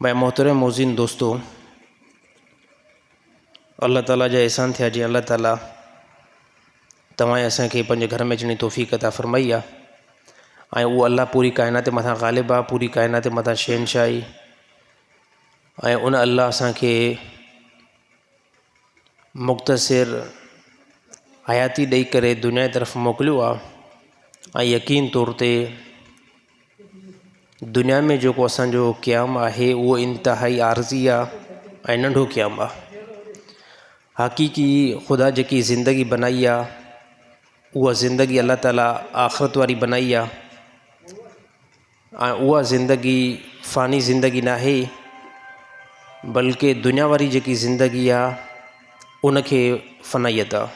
ڀائي محترم موزين دوستو الله تعالي جا احسان ٿيا جي الله تعالي توهان اسان کي پنهنجي گهر ۾ اچڻ جي توفيق عطا فرمائي آ ۽ اهو الله پوري ڪائنات مٿان غالب آ پوري ڪائنات مٿان شهنشاهي ۽ ان الله اسان کي مختصر حياتي ڏئي ڪري دنيا جي طرف موڪليو آ ۽ يقين طور تي دنيا ۾ جيڪو اسان جو قيام آهي اهو انتهائي عارضي آ ۽ ننڍو قيام آ. حقيقي خدا جيڪي زندگي بنائي آ اها زندگي الله تعاليٰ آخرت واري بنائي آ. ۽ اها زندگي فاني زندگي ناهي بلڪه دنيا واري جيڪي زندگي آ ان کي فنائيت آ.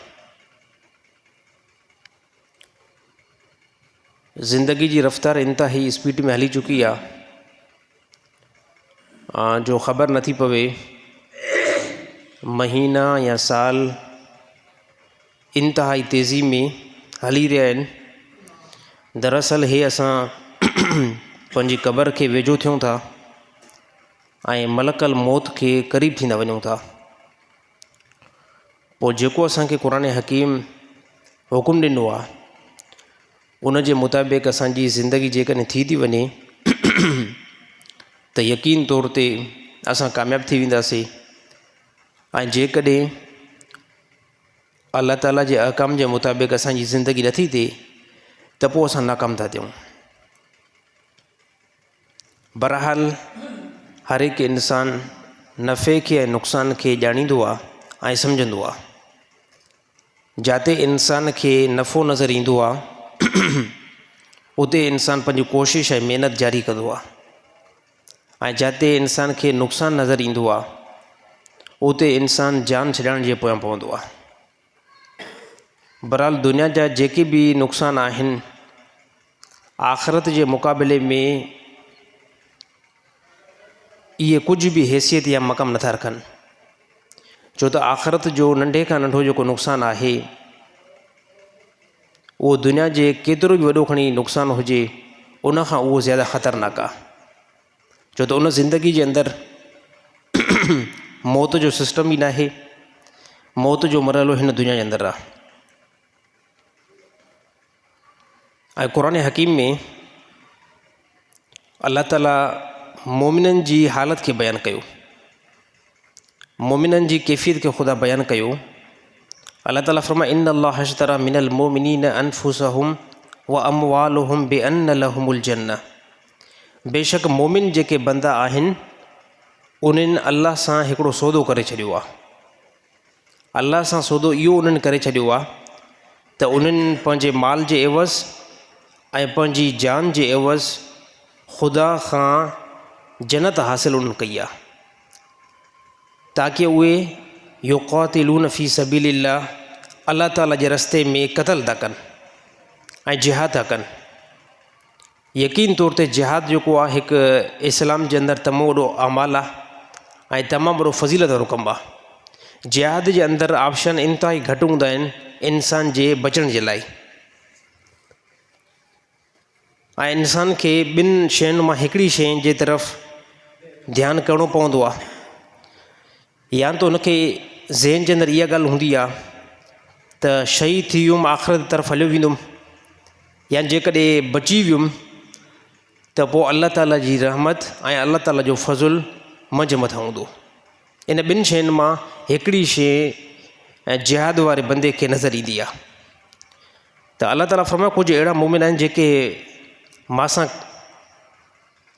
زندگي جي رفتار انتهائي اسپيڊ ۾ هلي چڪي آ جو خبر نٿي پوي مهينا يا سال انتهائي تيزي ۾ هلي رهيا آهن دراصل هي اسان پنهنجي قبر کي ويجهو ٿيون ٿا ۽ ملڪ الموت کي قريب ٿيندا وڃون ٿا پوء جيڪو اسانکي قرآن حڪيم حڪم ڏنو آهي ان جي مطابق اسانجي زندگي جيڪڏهن ٿي ٿي وڃي ته يقين طور تي اسان ڪامياب ٿي وينداسين ۽ جيڪڏهن الله تعاليٰ جي احڪام جي مطابق اسان جي زندگي نٿي ٿئي ته پوء اسان ناڪام ٿا ٿيون. بهرحال هر هڪ انسان نفعي کي ۽ نقصان کي ڄاڻيندو آهي ۽ سمجهندو آهي. جاتي انسان کي نفعو نظر ايندو آهي اتي انسان پنهنجي ڪوشش ۽ محنت جاري ڪندو آهي. ۽ جتي انسان کي نقصان نظر ايندو آ اتي انسان جان ڇڏائڻ جي پويان پوندو آ. بھرحال دنيا جا جيڪي به نقصان آهن آخرت جي مقابلي ۾ اهي ڪجهه به حيثيت يا مقام نٿا رکن ڇو ته آخرت جو ننڍي کان ننڍو جيڪو نقصان آهي اهو دنيا جي ڪيترو به وڏو کڻي نقصان هجي ان کان اهو زياده خطرناڪ آهي ڇو ته ان زندگي جي اندر موت جو سسٽم ئي ناهي موت جو مرحلو هن دنيا جي اندر آهي ۽ قرآن حڪيم ۾ الله تعاليٰ مومنن جي حالت کي بيان ڪيو مومنن جي ڪيفيت کي خدا بيان ڪيو الله تعاليٰ فرمايو ان الله اشترى من المؤمنين انفسهم واموالهم بان لهم الجنه بيشڪ مومن جيڪي بندا آهن انهن الله سان هڪڙو سودو ڪري ڇڏيو آهي الله سان سودو اهو انهن ڪري ڇڏيو آهي ته انهن پنهنجي مال جي عيوض ۽ پنهنجي جان جي عيوض خدا کان جنت حاصل انهن ڪئي آهي تاڪه اهي يقاتلون في سبيل الله الله تعالي جي رستي ۾ قتل ٿا ڪن ۽ جهاد ٿا ڪن. يقين طور تي جهاد جيڪو آهي هڪ اسلام جي اندر تمام وڏو اعمال آهي ۽ تمام وڏو فضيلت وارو ڪم آهي. جهاد جي اندر آپشن انتهائي گهٽ هوندا آهن انسان جي بچڻ جي لاء ۽ انسان کي ٻن شين مان هڪڙي شيء جي طرف ڌيان ڪرڻو پوندو آهي. يا ته ان کي ذهن جي اندر اها ڳالهه هوندي آهي ته شهيد ٿي ويم آخرت جي طرف هليو ويندم يا جيڪڏهن بچي ويم ته پوء الله تعاليٰ جي رحمت ۽ الله تعاليٰ جو فضل منهنجي مٿان هوندو. ان ٻن شين مان هڪڙي شيء جهاد واري بندي کي نظر ايندي آهي ته الله تعاليٰ فرمايو ڪجهه اهڙا مومن آهن جيڪي مان سان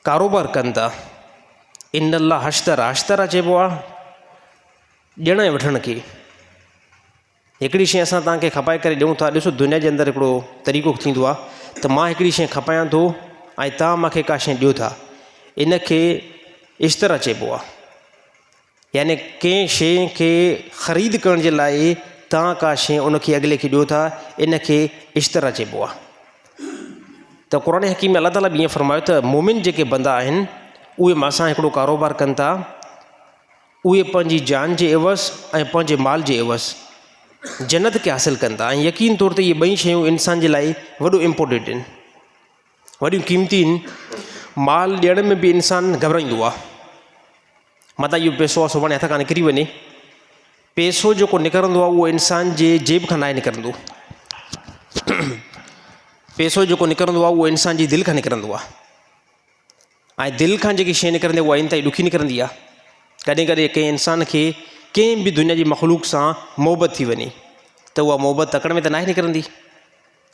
ڪاروبار ڪن ٿا. ان الله اشترا، اشترا چئبو آهي ڏيڻ ۽ وٺڻ کي. هڪڙي شيء اسان توهان کي کپائي ڪري ڏيون ٿا، ڏسو دنيا جي اندر هڪڙو طريقو ٿيندو آهي ته مان هڪڙي شيء کپايان ٿو ۽ توهان مون کي ڪا شيء ڏيو ٿا، ان کي اشترا چئبو آهي. يعني ڪنهن شيء کي خريد ڪرڻ جي لاء توهان ڪا شيء ان کي اڳلي کي ڏيو ٿا ان کي اشترا چئبو آهي. ته قرآن حڪيم ۾ الله تعاليٰ به ائين فرمايو ته مومن جيڪي بندا آهن اهي مان سان هڪڙو ڪاروبار ڪن ٿا اهي پنهنجي جان جي عوض ۽ پنهنجي مال جي عوض جنت کي حاصل ڪن ٿا ۽ يقين طور تي اهي ٻئي شيون انسان جي لاء وڏو امپورٽنٽ آهن وڏيون قيمتي آهن مال ڏيڻ ۾ به انسان گهٻرائيندو آهي. متان اهو پئسو آهي سڀاڻي هٿ کان نڪري وڃي. پئسو جيڪو نڪرندو آهي اهو انسان جي جيب کان ناهي نڪرندو. پئسو جيڪو نڪرندو آهي اهو انسان جي دل کان نڪرندو آهي ۽ دل کان جيڪي شيء نڪرندي آهي اها انتهائي ڏکي نڪرندي آهي. ڪڏهن ڪڏهن ڪنهن انسان کي ڪنهن به دنيا جي مخلوق سان محبت ٿي وڃي ته اها محبت تڪڙ ۾ ته ناهي نڪرندي.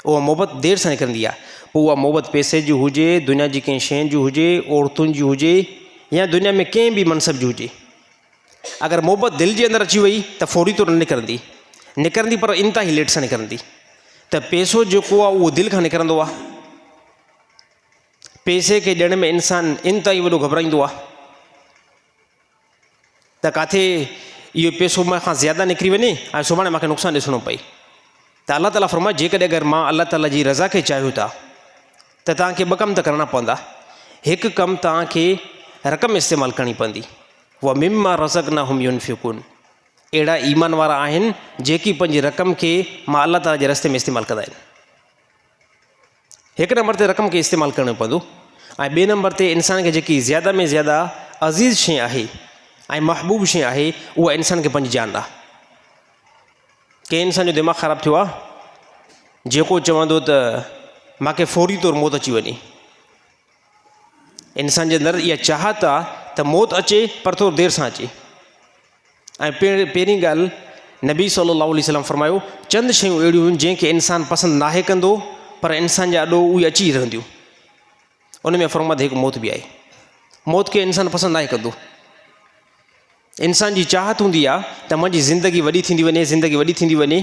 اها محبت دير سان نڪرندي آهي. پوء اها محبت پئسي جي هجي، دنيا جي ڪنهن شيء جي هجي، عورتن جي هجي يا دنيا ۾ ڪنهن به منصب جي هجي. اگر محبت دل جي اندر اچي وئي ته فوري طور نه نڪرندي. نڪرندي پر انتهائي ليٽ سان نڪرندي. ته پئسو جيڪو آهي اهو دل کان نڪرندو آهي. پئسي کي ڏيڻ ۾ انسان انتهائي وڏو گهٻرائيندو آهي. ته ڪاٿي اهو پئسو مون کان زياده نڪري وڃي ۽ سڀاڻي مونکي نقصان ڏسڻو پئي ته الله تعاليٰ فرمائي جيڪڏهن اگر مان الله تعاليٰ جي رضا کي چاهيو ٿا ته توهان کي ٻه ڪم ته ڪرڻا پوندا هڪ ڪم توهان کي رقم استعمال ڪرڻي پوندي و مما رزقناهم ينفقون اهڙا ايمان وارا آهن جيڪي پنهنجي رقم کي مان الله تعاليٰ جي رستي ۾ استعمال ڪندا آهن هڪ نمبر تي رقم کي استعمال ڪرڻو پوندو ۽ ٻئي نمبر تي انسان کي جيڪي زياده ۾ زياده عزيز شيء آهي ۽ محبوب شيء آهي اها انسان کي پنهنجي جان آهي. ڪنهن انسان جو دماغ خراب ٿيو آهي جيڪو چوندو ته مانکي فوري طور موت اچي وڃي. انسان جي اندر اها چاهت آهي ته موت اچي پر ٿورو دير سان اچي. ۽ پهرين ڳالهه نبي صلي الله عليه وسلم فرمايو چند شيون اهڙيون آهن جنهن کي انسان پسند ناهي ڪندو پر انسان جي آڏو اهي اچي رهنديون ان ۾ فرمايو هڪ موت به آهي موت کي انسان پسند ناهي ڪندو انسان جي چاهت هوندي آهي ته منهنجي زندگي وڏي ٿيندي وڃي زندگي وڏي ٿيندي وڃي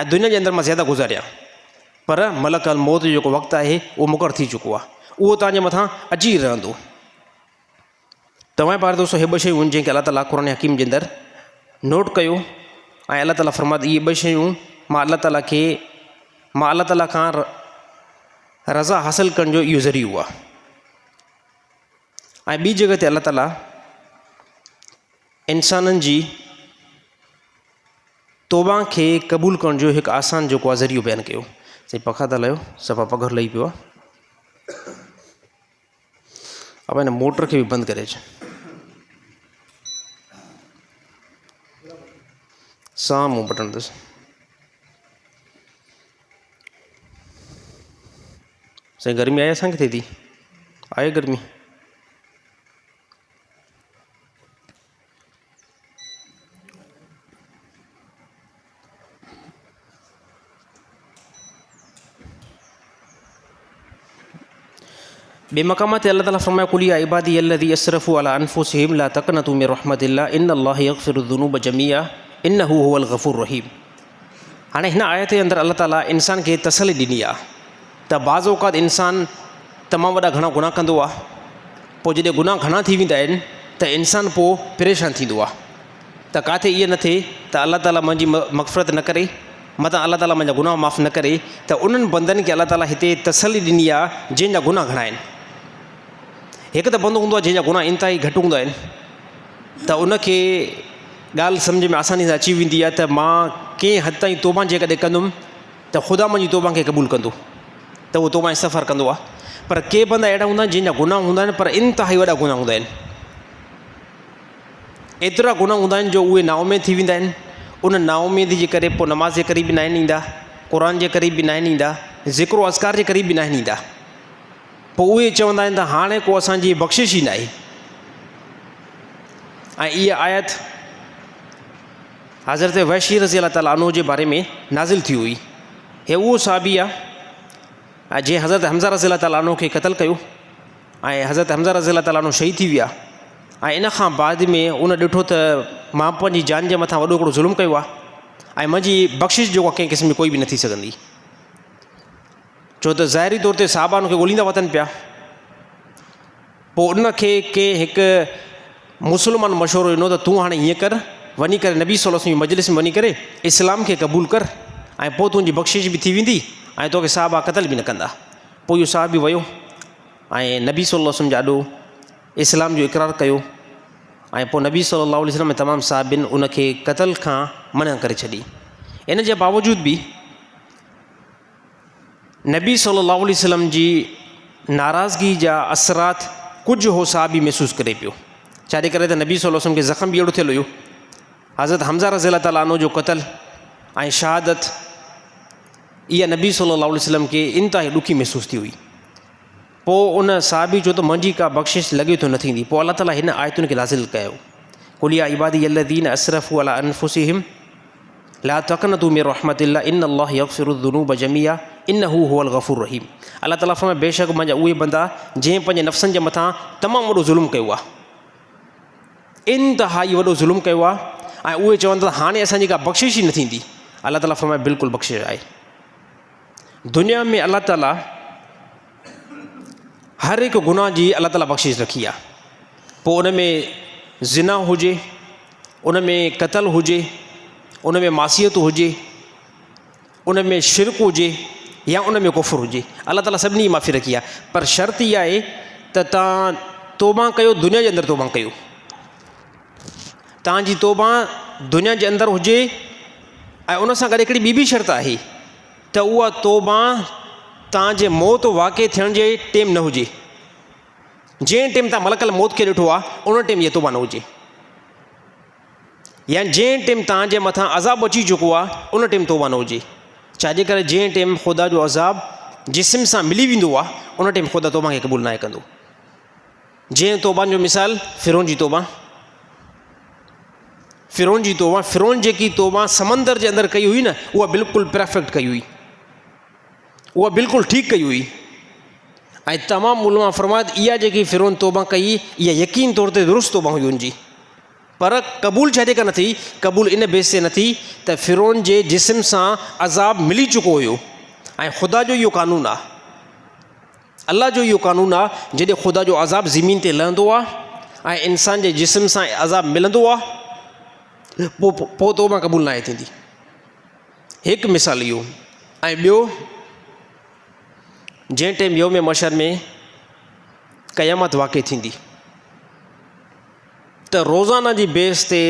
۽ دنيا جي اندر مان زياده گذاريان پر ملڪ الموت جو جيڪو وقت آهي اهو مقرر ٿي چڪو آهي اهو توهان جي مٿان اچي رهندو توهان پيارا دوستو هي ٻه شيون آهن جنهن کي الله تعالٰي قرآن حڪيم جي اندر نوٽ ڪيو ۽ الله تعالٰي فرمايو اهي ٻه شيون مان الله تعالٰي کي مان الله تعالٰي کان رضا حاصل ڪرڻ جو اهو ذريعو آهي ۽ ٻي جڳهه تي الله تعالٰي انسانن جي توبه کي قبول ڪرڻ جو هڪ آسان جيڪو آهي ذريعو بيان ڪيو سائين پکا ٿا لايو صفا پگهر لهي پيو آهي ابا هن موٽر کي به بند ڪري اچ. سامهون بٽڻ اٿس. سائين گرمي آهي اسان کي ٿئي ٿي آهي گرمي. ٻئي مقام تي الله تعاليٰ فرمايو قل يا عبادي الذي اسرفوا على انفسهم لا تقنطوا من رحمة الله ان الله يغفر الذنوب جميعا انه هو الغفور الرحيم هاڻي هن آيت جي اندر الله تعاليٰ انسان کي تسلي ڏني آهي ته بعض اوقات انسان تمام وڏا گهڻا گناهه ڪندو آهي پوء جڏهن گناهه گهڻا ٿي ويندا آهن ته انسان پوء پريشان ٿيندو آهي ته ڪاٿي ائين نه ٿئي ته الله تعاليٰ منهنجي مغفرت نه ڪري، متان الله تعاليٰ منهنجا گناهه معاف نه ڪري ته انهن بندن کي الله تعاليٰ هتي تسلي ڏني آهي جنهن جا گناهه گهڻا آهن. هڪ ته بندو هوندو آهي جنهن جا گناهه انتهائي گهٽ هوندا آهن ته ان کي ڳالهه سمجهه ۾ آساني سان اچي ويندي آهي ته مان ڪنهن حد تائين توبه جيڪڏهن ڪندم ته خدا منهنجي توبه کي قبول ڪندو ته اهو توبه استغفار ڪندو آهي پر ڪي بندا اهڙا هوندا آهن جنهن جا گناهه هوندا آهن پر انتهائي وڏا گناهه هوندا آهن. ايترا گناهه هوندا آهن جو اهي نااميد ٿي ويندا آهن ان نااميدي جي ڪري پوء نماز جي قريب به ناهن ايندا قرآن جي قريب به ناهن ايندا ذڪر و اذڪار جي قريب به ناهن ايندا پوء اهي چوندا آهن ته هاڻي ڪو اسانجي بخشش ئي ناهي ۽ اها آيت حضرت وحشي رضي الله تعالٰي عنه جي باري ۾ نازل ٿي هئي هي اهو صحابي آهي جنهن حضرت حمزه رضي الله تعالٰي عنه کي قتل ڪيو ۽ حضرت حمزه رضي الله تعالٰي عنه شهيد ٿي ويا ۽ ان کان بعد ۾ ان ڏٺو ته مان پنهنجي جان جي مٿان وڏو هڪڙو ظلم ڪيو آهي ۽ منهنجي بخشش جيڪو ڪنهن قسم جي ڪوئي به نه ٿي سگهندي ڇو ته ظاهري طور تي صحابه ان کي ڳوليندا وتن پيا پوء ان کي ڪنهن هڪ مسلمان مشورو ڏنو ته تون هاڻي هيئن ڪر وڃي ڪري نبي صلي الله عليه وسلم جي مجلس ۾ وڃي ڪري اسلام کي قبول ڪر ۽ پوء تنهنجي بخشش به ٿي ويندي ۽ توکي صحابه قتل به نه ڪندا پوء اهو صحابي ويو ۽ نبي صلي الله عليه وسلم جي آڏو اسلام جو اقرار ڪيو ۽ پوء نبي صلي الله عليه وسلم ۽ تمام صحابين ان کي قتل کان منع ڪري ڇڏي. ان جي باوجود به نبي صلي الله عليه وسلم جي ناراضگي جا اثرات ڪجهه هو صحابي محسوس ڪري پيو. ڇا جي ڪري ته نبي صلي الله عليه وسلم کي زخم به اهڙو ٿيل هيو. حضرت حمزه رضي الله تعالٰي عنه جو قتل ۽ شهادت اها نبي صلي الله عليه وسلم کي انتهائي ڏکي محسوس ٿي هئي. پوء ان صحابي چيو ته منهنجي ڪا بخشش لڳي ٿو نه ٿيندي. پوء الله تعالٰي هن آيتن کي نازل ڪيو. قل يا عبادي الذين اسرفوا علي انفسهم لا تقنطوا من رحمت الله ان الله يغفر الذنوب جميعا انه هو الغفور الرحيم. الله تعالٰي فرمايو بيشڪ منهنجا اهي بندا جنهن پنهنجي نفسن جي مٿان تمام وڏو ظلم ڪيو آهي، انتهائي وڏو ظلم ڪيو آهي ۽ اهي چون ٿا هاڻي اسان جي ڪا بخشش ئي نه ٿيندي. الله تعالٰي فرمايو بلڪل بخشش آهي. دنيا ۾ الله تعالٰي هر هڪ گناهه جي الله تعالٰي بخشش رکي آهي، پوء ان ۾ زنا هجي، ان ۾ قتل هجي، ان ۾ معصيت هجي، ان ۾ شرڪ هجي يا ان ۾ ڪفر هجي، الله تعالٰي سڀني جي معافي رکي آهي. پر شرط اها آهي ته توهان توبه ڪيو، دنيا جي اندر توبه ڪيو، توهان جي توبه دنيا جي اندر هجي. ۽ ان سان گڏ هڪڙي ٻي به شرط آهي ته اها توبه توهان جي موت واقع ٿيڻ جي ٽيم نه هجي. جنهن ٽيم توهان ملڪ الموت کي ڏٺو آهي ان ٽيم اها توبه نه هجي، يا جنهن ٽيم توهان جي مٿان عذاب اچي چڪو آهي ان ٽيم توبه نه هجي. ڇا جي ڪري جنهن ٽيم خدا جو عذاب جسم سان ملي ويندو آهي ان ٽيم خدا توبه کي قبول ناهي ڪندو. جنهن توبه جو مثال فرعون جي توبه، فرعون جي توبه، فرعون جيڪي توبه سمندر جي اندر ڪئي هئي نه اها بلڪل پرفيڪٽ ڪئي هئي، اها بلڪل ٺيڪ ڪئي هئي. ۽ تمام علماء فرمايو ته اها جيڪي فرعون توبه ڪئي اها يقين طور تي درست توبه هئي ان جي، پر قبول ڇا جي ڪري نه ٿي؟ قبول ان بيس تي نه ٿي ته فرعون جي جسم سان عذاب ملي چڪو هيو ۽ خدا جو اهو قانون آهي، الله جو اهو قانون آ جڏهن خدا جو عذاب زمين تي لهندو آ ۽ انسان جي جسم سان عذاب ملندو آ پوء پوء توبه قبول ناهي ٿيندي. هڪ مثال اهو ۽ ٻيو جنهن ٽيم يوم محشر ۾ قيامت واقع ٿيندي ته روزانه جي بيس تي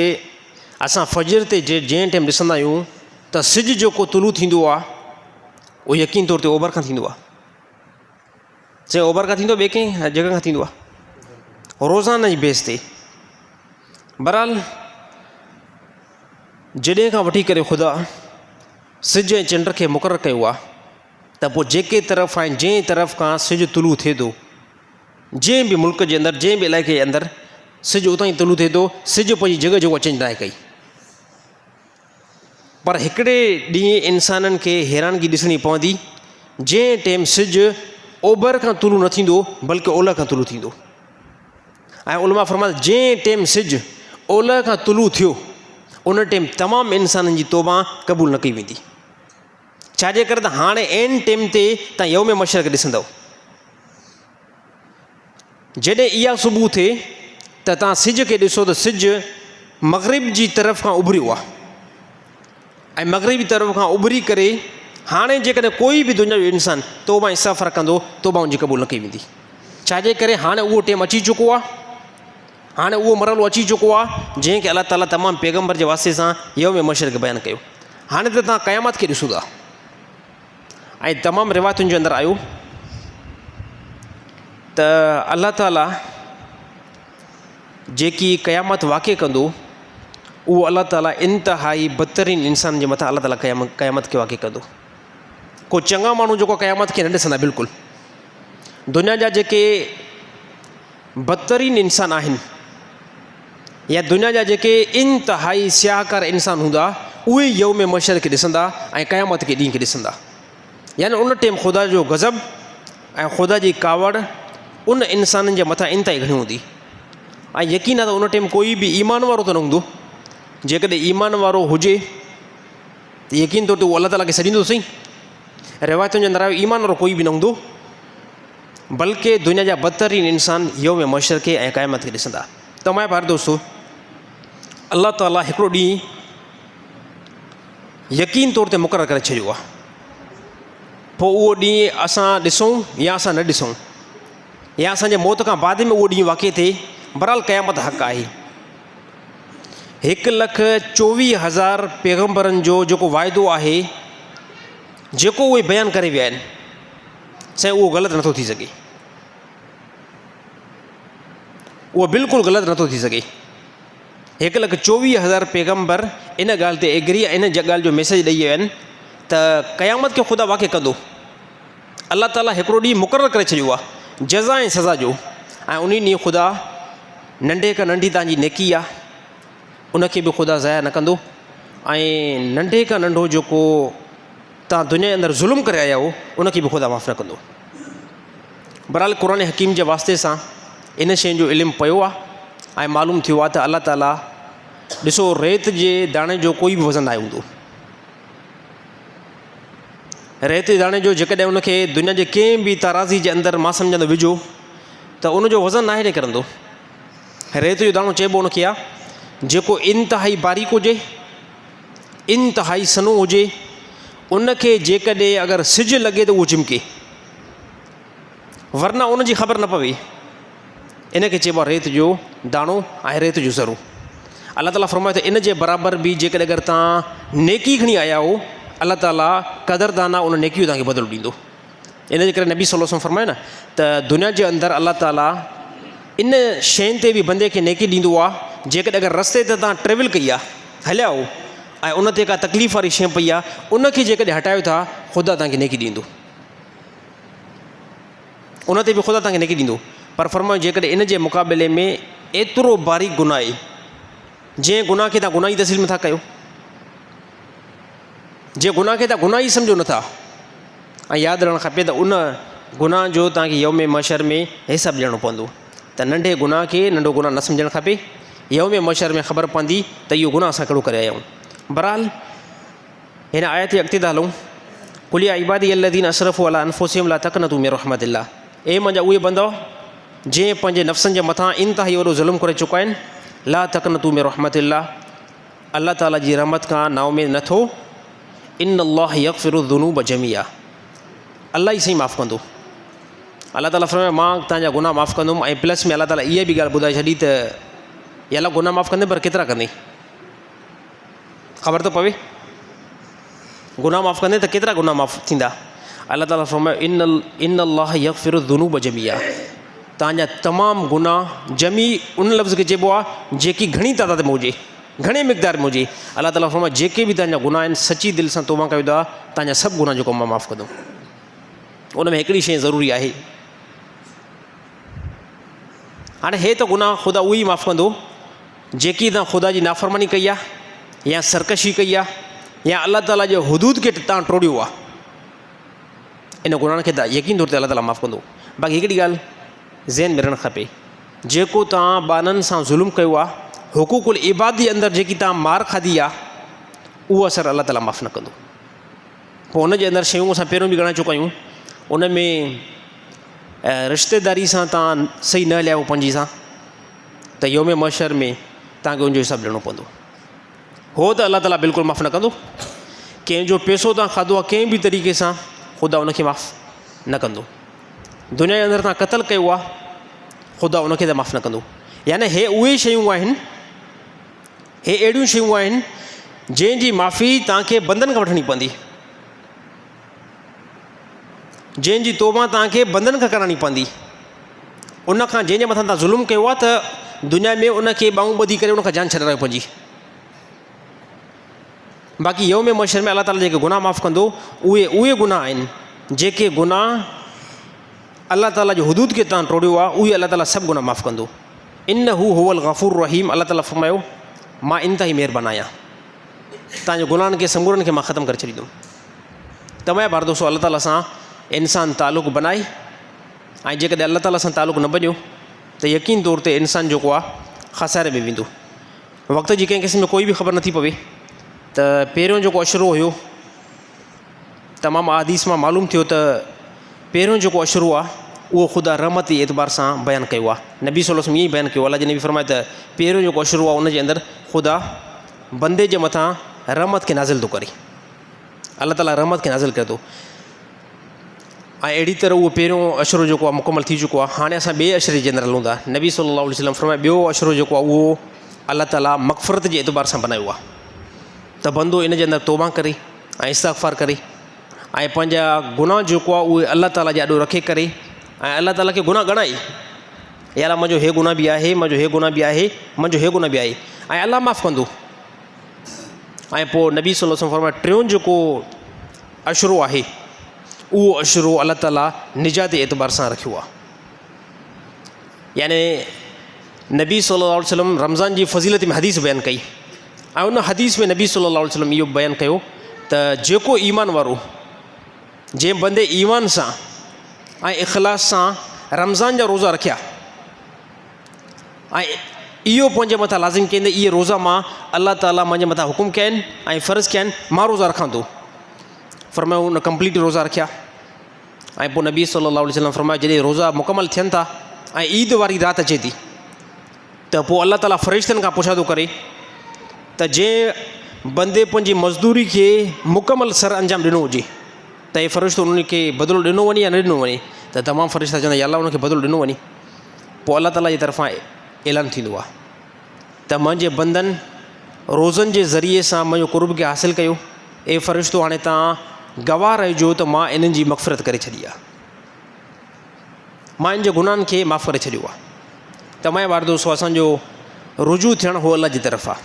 اسان فجر تي جنهن ٽيم ڏسندا آهيون ته سج جيڪو طلوع ٿيندو آ اهو يقين طور تي اوڀر کان ٿيندو آ. چي اوڀر کان ٿيندو ٻئي ڪنهن جڳهه کان ٿيندو آهي روزانه جي بيس تي. بهرحال جڏهن کان وٺي ڪري خدا سج ۽ چنڊ کي مقرر ڪيو آهي ته پوء جيڪي طرف ۽ جنهن طرف کان سج طلوع ٿئي ٿو، جنهن به ملڪ جي اندر جنهن به علائقي جي اندر سج اتان ئي طلوع ٿئي ٿو، سج پنهنجي جڳهه جيڪو چينج ناهي ڪئي. پر هڪڙي ڏينهن انسانن کي حيرانگي ڏسڻي پوندي، جنهن ٽيم سج اوڀر کان طلوع نه ٿيندو بلڪه اولهه کان طلوع ٿيندو. ۽ علماء فرمائن ٿا جنهن ٽيم سج اولهه کان طلوع ٿيو ان ٽيم تمام انسانن جي توبه قبول نه ڪئي ويندي. ڇا جي ڪري ته هاڻي عين ٽيم تي تان يوم محشر کي ڏسندؤ. جڏهن اها صبح ٿئي ته توهان سج کي ڏسو ته سج مغرب جي طرف کان اڀريو آهي ۽ مغربي طرف کان اڀري ڪري هاڻي جيڪڏهن ڪوئي به دنيا جو انسان توبه ۽ استغفار ڪندو توبه ان جي قبول نه ڪئي ويندي. ڇا جي ڪري هاڻي اهو ٽيم اچي چڪو آهي، هاڻي اهو مرحلو اچي چڪو آهي جنهن کي الله تعاليٰ تمام پيغمبر جي واسطي سان يوم محشر کي بيان ڪيو. هاڻي ته توهان قيامت کي ڏسو ٿا. ۽ تمام روايتن جي اندر آيو ته الله تعاليٰ جيڪي قيامت واقع ڪندو اهو الله تعاليٰ انتهائي بدترين انسان جي مٿان الله تعاليٰ قيامت کي واقع ڪندو. ڪو چڱا ماڻهو جيڪو قيامت کي نه ڏسندا بلڪل. دنيا جا جيڪي بدترين انسان آهن يا دنيا جا جيڪي انتهائي سياهڪار انسان هوندا اهي يوم محشر کي ڏسندا ۽ قيامت کي ڏينهن کي ڏسندا. يعني ان ٽيم خدا جو غضب ۽ خدا جي ڪاوڙ ان انسانن جي مٿان انتهائي گهڻي هوندي ۽ يقين آهي ته ان ٽيم ڪوئي به ايمان وارو ته نه هوندو. جيڪڏهن ايمان وارو هجي ته يقين طور تي اهو الله تعاليٰ کي سڏيندو سهي. روايتن جي اندر آيو ايمان وارو ڪوئي به نه هوندو بلڪه دنيا جا بدترين انسان يوم محشر کي ۽ قيامت کي ڏسندا. ته منهنجا پيارا دوستو الله تعاليٰ هڪڙو ڏينهن يقين طور تي مقرر ڪري ڇڏيو آهي، پوء اهو ڏينهن اسان ڏسون يا اسان نه ڏسون يا اسان جي موت کان بعد ۾ اهو ڏينهن واقع ٿئي، بهرحال قيامت حق آهي. 1,24,000 پيغمبرن جو جيڪو واعدو آهي جيڪو اهي بيان ڪري ويا آهن سائين اهو غلط نٿو ٿي سگهي. اهو بلڪل غلط نٿو ٿي سگهي. هڪ لک 24 هزار پيغمبر ان ڳالهه تي ايگري ۽ ان ڳالهه جو ميسيج ڏئي ويا آهن ته قيامت کي خدا واقع ڪندو. الله تعاليٰ هڪڙو ڏينهن مقرر ڪري ڇڏيو آهي جزا ۽ سزا جو ۽ ان ڏينهن خدا ننڍي کان ننڍي توهان جي نيڪي آهي ان کي به خدا ضايع نه ڪندو ۽ ننڍي کان ننڍو جيڪو توهان دنيا جي اندر ظلم ڪري آيا آهيو ان کي به خدا معاف نه ڪندو. بهرحال قرآن حڪيم جي واسطي سان ان شيء جو علم پيو آهي ۽ معلوم ٿيو آهي ته الله تعاليٰ ڏسو ريت جي داڻي جو ڪوئي به وزن ناهي هوندو. ريت جي داڻي جو جيڪڏهن ان کي دنيا جي ڪنهن به تارازي جي اندر مان سمجهندو وجهو ته ان جو وزن ناهي نڪرندو. ريت جو داڻو چئبو ان کي آهي جيڪو انتهائي باريڪ هجي، انتهائي سنهو هجي، ان کي جيڪڏهن اگر سج لڳي ته اهو چمڪي، ورنه ان جي خبر نه پوي. ان کي چئبو آهي ريت جو داڻو ۽ ريت جو ذرو. الله تعاليٰ فرمايو ته ان جي برابر به جيڪڏهن اگر توهان نيڪي کڻي آيا آهيو، الله تعاليٰ قدردان آهي ان نيڪي جو توهان کي بدلو ڏيندو. ان جي ڪري نبي صلي الله عليه وسلم فرمايو نه ته دنيا جي اندر الله تعاليٰ ان شين تي به بندي کي نيڪي ڏيندو آهي جيڪڏهن اگر رستي تي توهان ٽريول ڪئي آهي هليا آهيو ۽ ان تي ڪا تڪليف واري شين پئي آهي ان کي جيڪڏهن هٽايو ٿا خدا توهان کي نيڪي ڏيندو ان تي به خدا توهان کي نيڪي ڏيندو پر فرمايو جيڪڏهن ان جي مقابلي ۾ ايترو باريڪ گناهه آهي جنهن گناهه کي توهان گناهه ئي تسليم نٿا ڪيو جنهن گناهه کي توهان گناهه ئي سمجهو نٿا ۽ ياد رهڻ کپي ته ان گناهه جو توهان کي يوم محشر ۾ حساب ڏيڻو پوندو ته ننڍي گناهه کي ننڍو گناهه نه سمجهڻ کپي. يوم محشر ۾ خبر پوندي ته اهو گناهه اسان ڪهڙو ڪري آيا آهيون. بهرحال هن آيت جي اڳتي ٿا هلون. قل يا عبادي الذين اسرفوا علي انفسهم لا تقنطوا من رحمت الله اي منهنجا اهي بندؤ جنهن پنهنجي نفسن جي مٿان انتهائي وڏو ظلم ڪري چڪا آهن لا تقنطوا من رحمت الله الله تعالي جي رحمت کان نااميد نه ٿو ان الله يغفر الذنوب جميعا الله ئي سائين معاف ڪندو الله تعالي فرمايو مان توهان جا گناهه معاف ڪندم ۽ پلس ۾ الله تعالي اها به ڳالهه ٻڌائي ڇڏي ته يا الله گناهه معاف ڪندين پر ڪيترا ڪندين خبر ته پوي گناهه معاف ڪندين ته ڪيترا گناهه معاف ٿيندا الله تعالي فرمايو ان ان الله يغفر الذنوب جميعا توهان جا تمام گناهه جميع ان لفظ کي چئبو آهي جيڪي گهڻي تعداد ۾ هجي گهڻي مقدار ۾ هجي. الله تعاليٰ فرمايو، جيڪي به توهان جا گناهه آهن سچي دل سان توبه ڪيو ٿا، توهان جا سڀ گناهه جيڪو مان معاف ڪندم. ان ۾ هڪڙي شيء ضروري آهي. هاڻي هي ته گناهه خدا اهو ئي معاف ڪندو جيڪي توهان خدا جي نافرماني ڪئي آهي يا سرڪشي ڪئي آهي يا الله تعاليٰ جي حدود کي توهان ٽوڙيو آهي. ان گناهن کي ته يقين طور تي الله تعاليٰ معاف ڪندو. باقي هڪڙي ڳالهه ذهن ۾ رهڻ کپي. جيڪو توهان ٻانهن سان ظلم ڪيو آهي، حقوق العباد جي اندر جيڪي توهان مار کاڌي آهي، اهو اثر الله تعاليٰ معاف نه ڪندو. پوء ان جي اندر شيون اسان پهريون به ڳڻائي چڪا آهيون، ان ۾ رشتيداري سان توهان صحيح نه هليا آهيو پنهنجي سان ته يوم محشر ۾ توهان کي ان جو حساب ڏيڻو پوندو. هو ته الله تعاليٰ بلڪل معاف نه ڪندو. ڪنهن جو پيسو توهان کاڌو آهي ڪنهن به طريقي سان خدا ان کي معاف نه ڪندو. دنيا جي اندر توهان قتل ڪيو آهي خدا ان کي ته معاف نه ڪندو. يعني هي اهي شيون آهن، هي اهڙيون شيون آهن جنهن جي معافي توهان کي بندن کان وٺڻي پوندي، جنهن جي توبه توهان کي بندن کان ڪرائڻي پوندي. ان کان جنهن جي مٿان توهان ظلم ڪيو آهي ته دنيا ۾ ان کي ٻانهون ٻڌي ڪري ان کان جان ڇڏايو پنهنجي. باقي يوم محشر ۾ الله تعاليٰ جيڪي گناهه معاف ڪندو اهي اهي گناهه آهن جيڪي گناهه الله تعاليٰ جي حدود کي تان ٽوڙيو آهي اهي الله تعاليٰ سڀ گناهه معاف ڪندو. انه هو الغفور الرحيم الله تعاليٰ فرمايو مان انتهائي مهربان آهيان تان جي گناهن کي سمورن کي مان ختم ڪري ڇڏيندم. تمام بار دوستو الله تعاليٰ سان انسان تعلق بنائي ۽ جيڪڏهن الله تعاليٰ سان تعلق نه بنيو ته يقين طور تي انسان جيڪو آهي خساري ۾ ويندو. وقت جي ڪنهن قسم جي ڪوئي به خبر نٿي پوي ته پهريون جيڪو عشرو هيو تمام احاديث مان معلوم ٿيو ته پهريون جيڪو عشرو آهي اهو خدا رحمت جي اعتبار سان بيان ڪيو آهي. نبي صلي الله عليه وسلم ائين ئي بيان ڪيو. الله جي نبي فرمايو ته پهريون جيڪو عشرو آهي ان جي اندر خدا بندي جي مٿان رحمت کي نازل ٿو ڪري. الله تعاليٰ رحمت کي نازل ڪري ٿو. ۽ اهڙي طرح اهو پهريون عشرو جيڪو آهي مڪمل ٿي چڪو آهي. هاڻي اسان ٻئي عشري جي اندر هلون ٿا. نبي صلي الله عليه وسلم فرمايو ٻيو عشرو جيڪو آهي اهو الله تعاليٰ مغفرت جي اعتبار سان بنايو آهي ته بندو ان جي اندر توبه ڪري ۽ استغفار ڪري ۽ پنهنجا گناهه جيڪو آهي اهي الله تعاليٰ جي آڏو رکي ڪري ۽ الله تعاليٰ کي گناهه ڳڻائي. يا الله منهنجو هي گناهه به آهي، منهنجو هي گناهه به آهي، منهنجو هي گناهه به آهي ۽ الله معاف ڪندو. ۽ پوء نبي صلي الله عليه وسلم فرمايو ٽيون جيڪو عشرو آهي اهو عشرو الله تعاليٰ نجات جي اعتبار سان رکيو آهي. يعني نبي صلي الله عليه وسلم رمضان جي فضيلت ۾ حديث بيان ڪئي ۽ ان حديث ۾ نبي صلي الله عليه وسلم اهو بيان ڪيو ته جيڪو ايمان وارو جنهن بندي ايمان سان ۽ اخلاص سان رمضان جا روزا رکيا ۽ اهو پنهنجي مٿان لازم ڪيائين ته اهي روزا مان الله تعاليٰ منهنجي مٿان حڪم ڪيا آهن ۽ فرض ڪيا آهن مان روزا رکان ٿو. فرمايو ان ڪمپليٽ روزا رکيا ۽ پوء نبي صلي الله عليه وسلم فرمايو جڏهن روزا مڪمل ٿين ٿا ۽ عيد واري رات اچي ٿي ته پوء الله تعاليٰ فرشتن کان پڇا ٿو ڪري ته جنهن بندي پنهنجي مزدوري کي مڪمل سر انجام ڏنو هجي ته اي فرشتو انهن کي بدلو ڏنو وڃي يا نه ڏنو وڃي ته تمام فرشتا چوندا يا الله انهن کي بدلو ڏنو وڃي پوء الله تعاليٰ جي طرفان اعلان ٿيندو آهي ته منهنجي بندن روزن جي ذريعي سان منهنجو قرب کي حاصل ڪيو اي فرشتو هاڻي تان گواهه رهجو ته مان انهن جي مغفرت ڪري ڇڏي آهي مان ان جي گناهن کي معاف ڪري ڇڏيو آهي. ته مايا وار دوستو اسان جو رجوع ٿيڻ هو الله جي طرف آهي.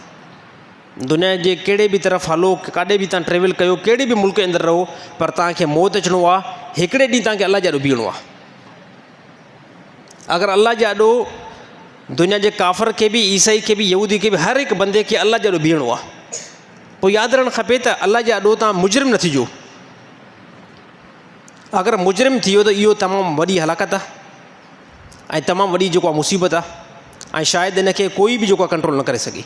دنيا جي ڪهڙي به طرف هلو ڪاڏي به تان ٽريول ڪيو ڪهڙي به ملڪ اندر رهو پر تان کي موت اچڻو آهي هڪڙي ڏينهن تان کي الله جي آڏو بيهڻو آهي. اگر الله جي آڏو دنيا جي ڪافر کي به عيسائي کي به يهودي کي به هر هڪ بندي کي الله جي آڏو بيهڻو آهي. پوء ياد رهڻ کپي ته الله جي آڏو تان مجرم نه ٿجو. اگر مجرم ٿي ويو ته اهو تمام وڏي هلاڪت آهي ۽ تمام وڏي جيڪو آهي مصيبت آهي ۽ شايد ان کي ڪوئي به جيڪو آهي ڪنٽرول نه ڪري سگهي.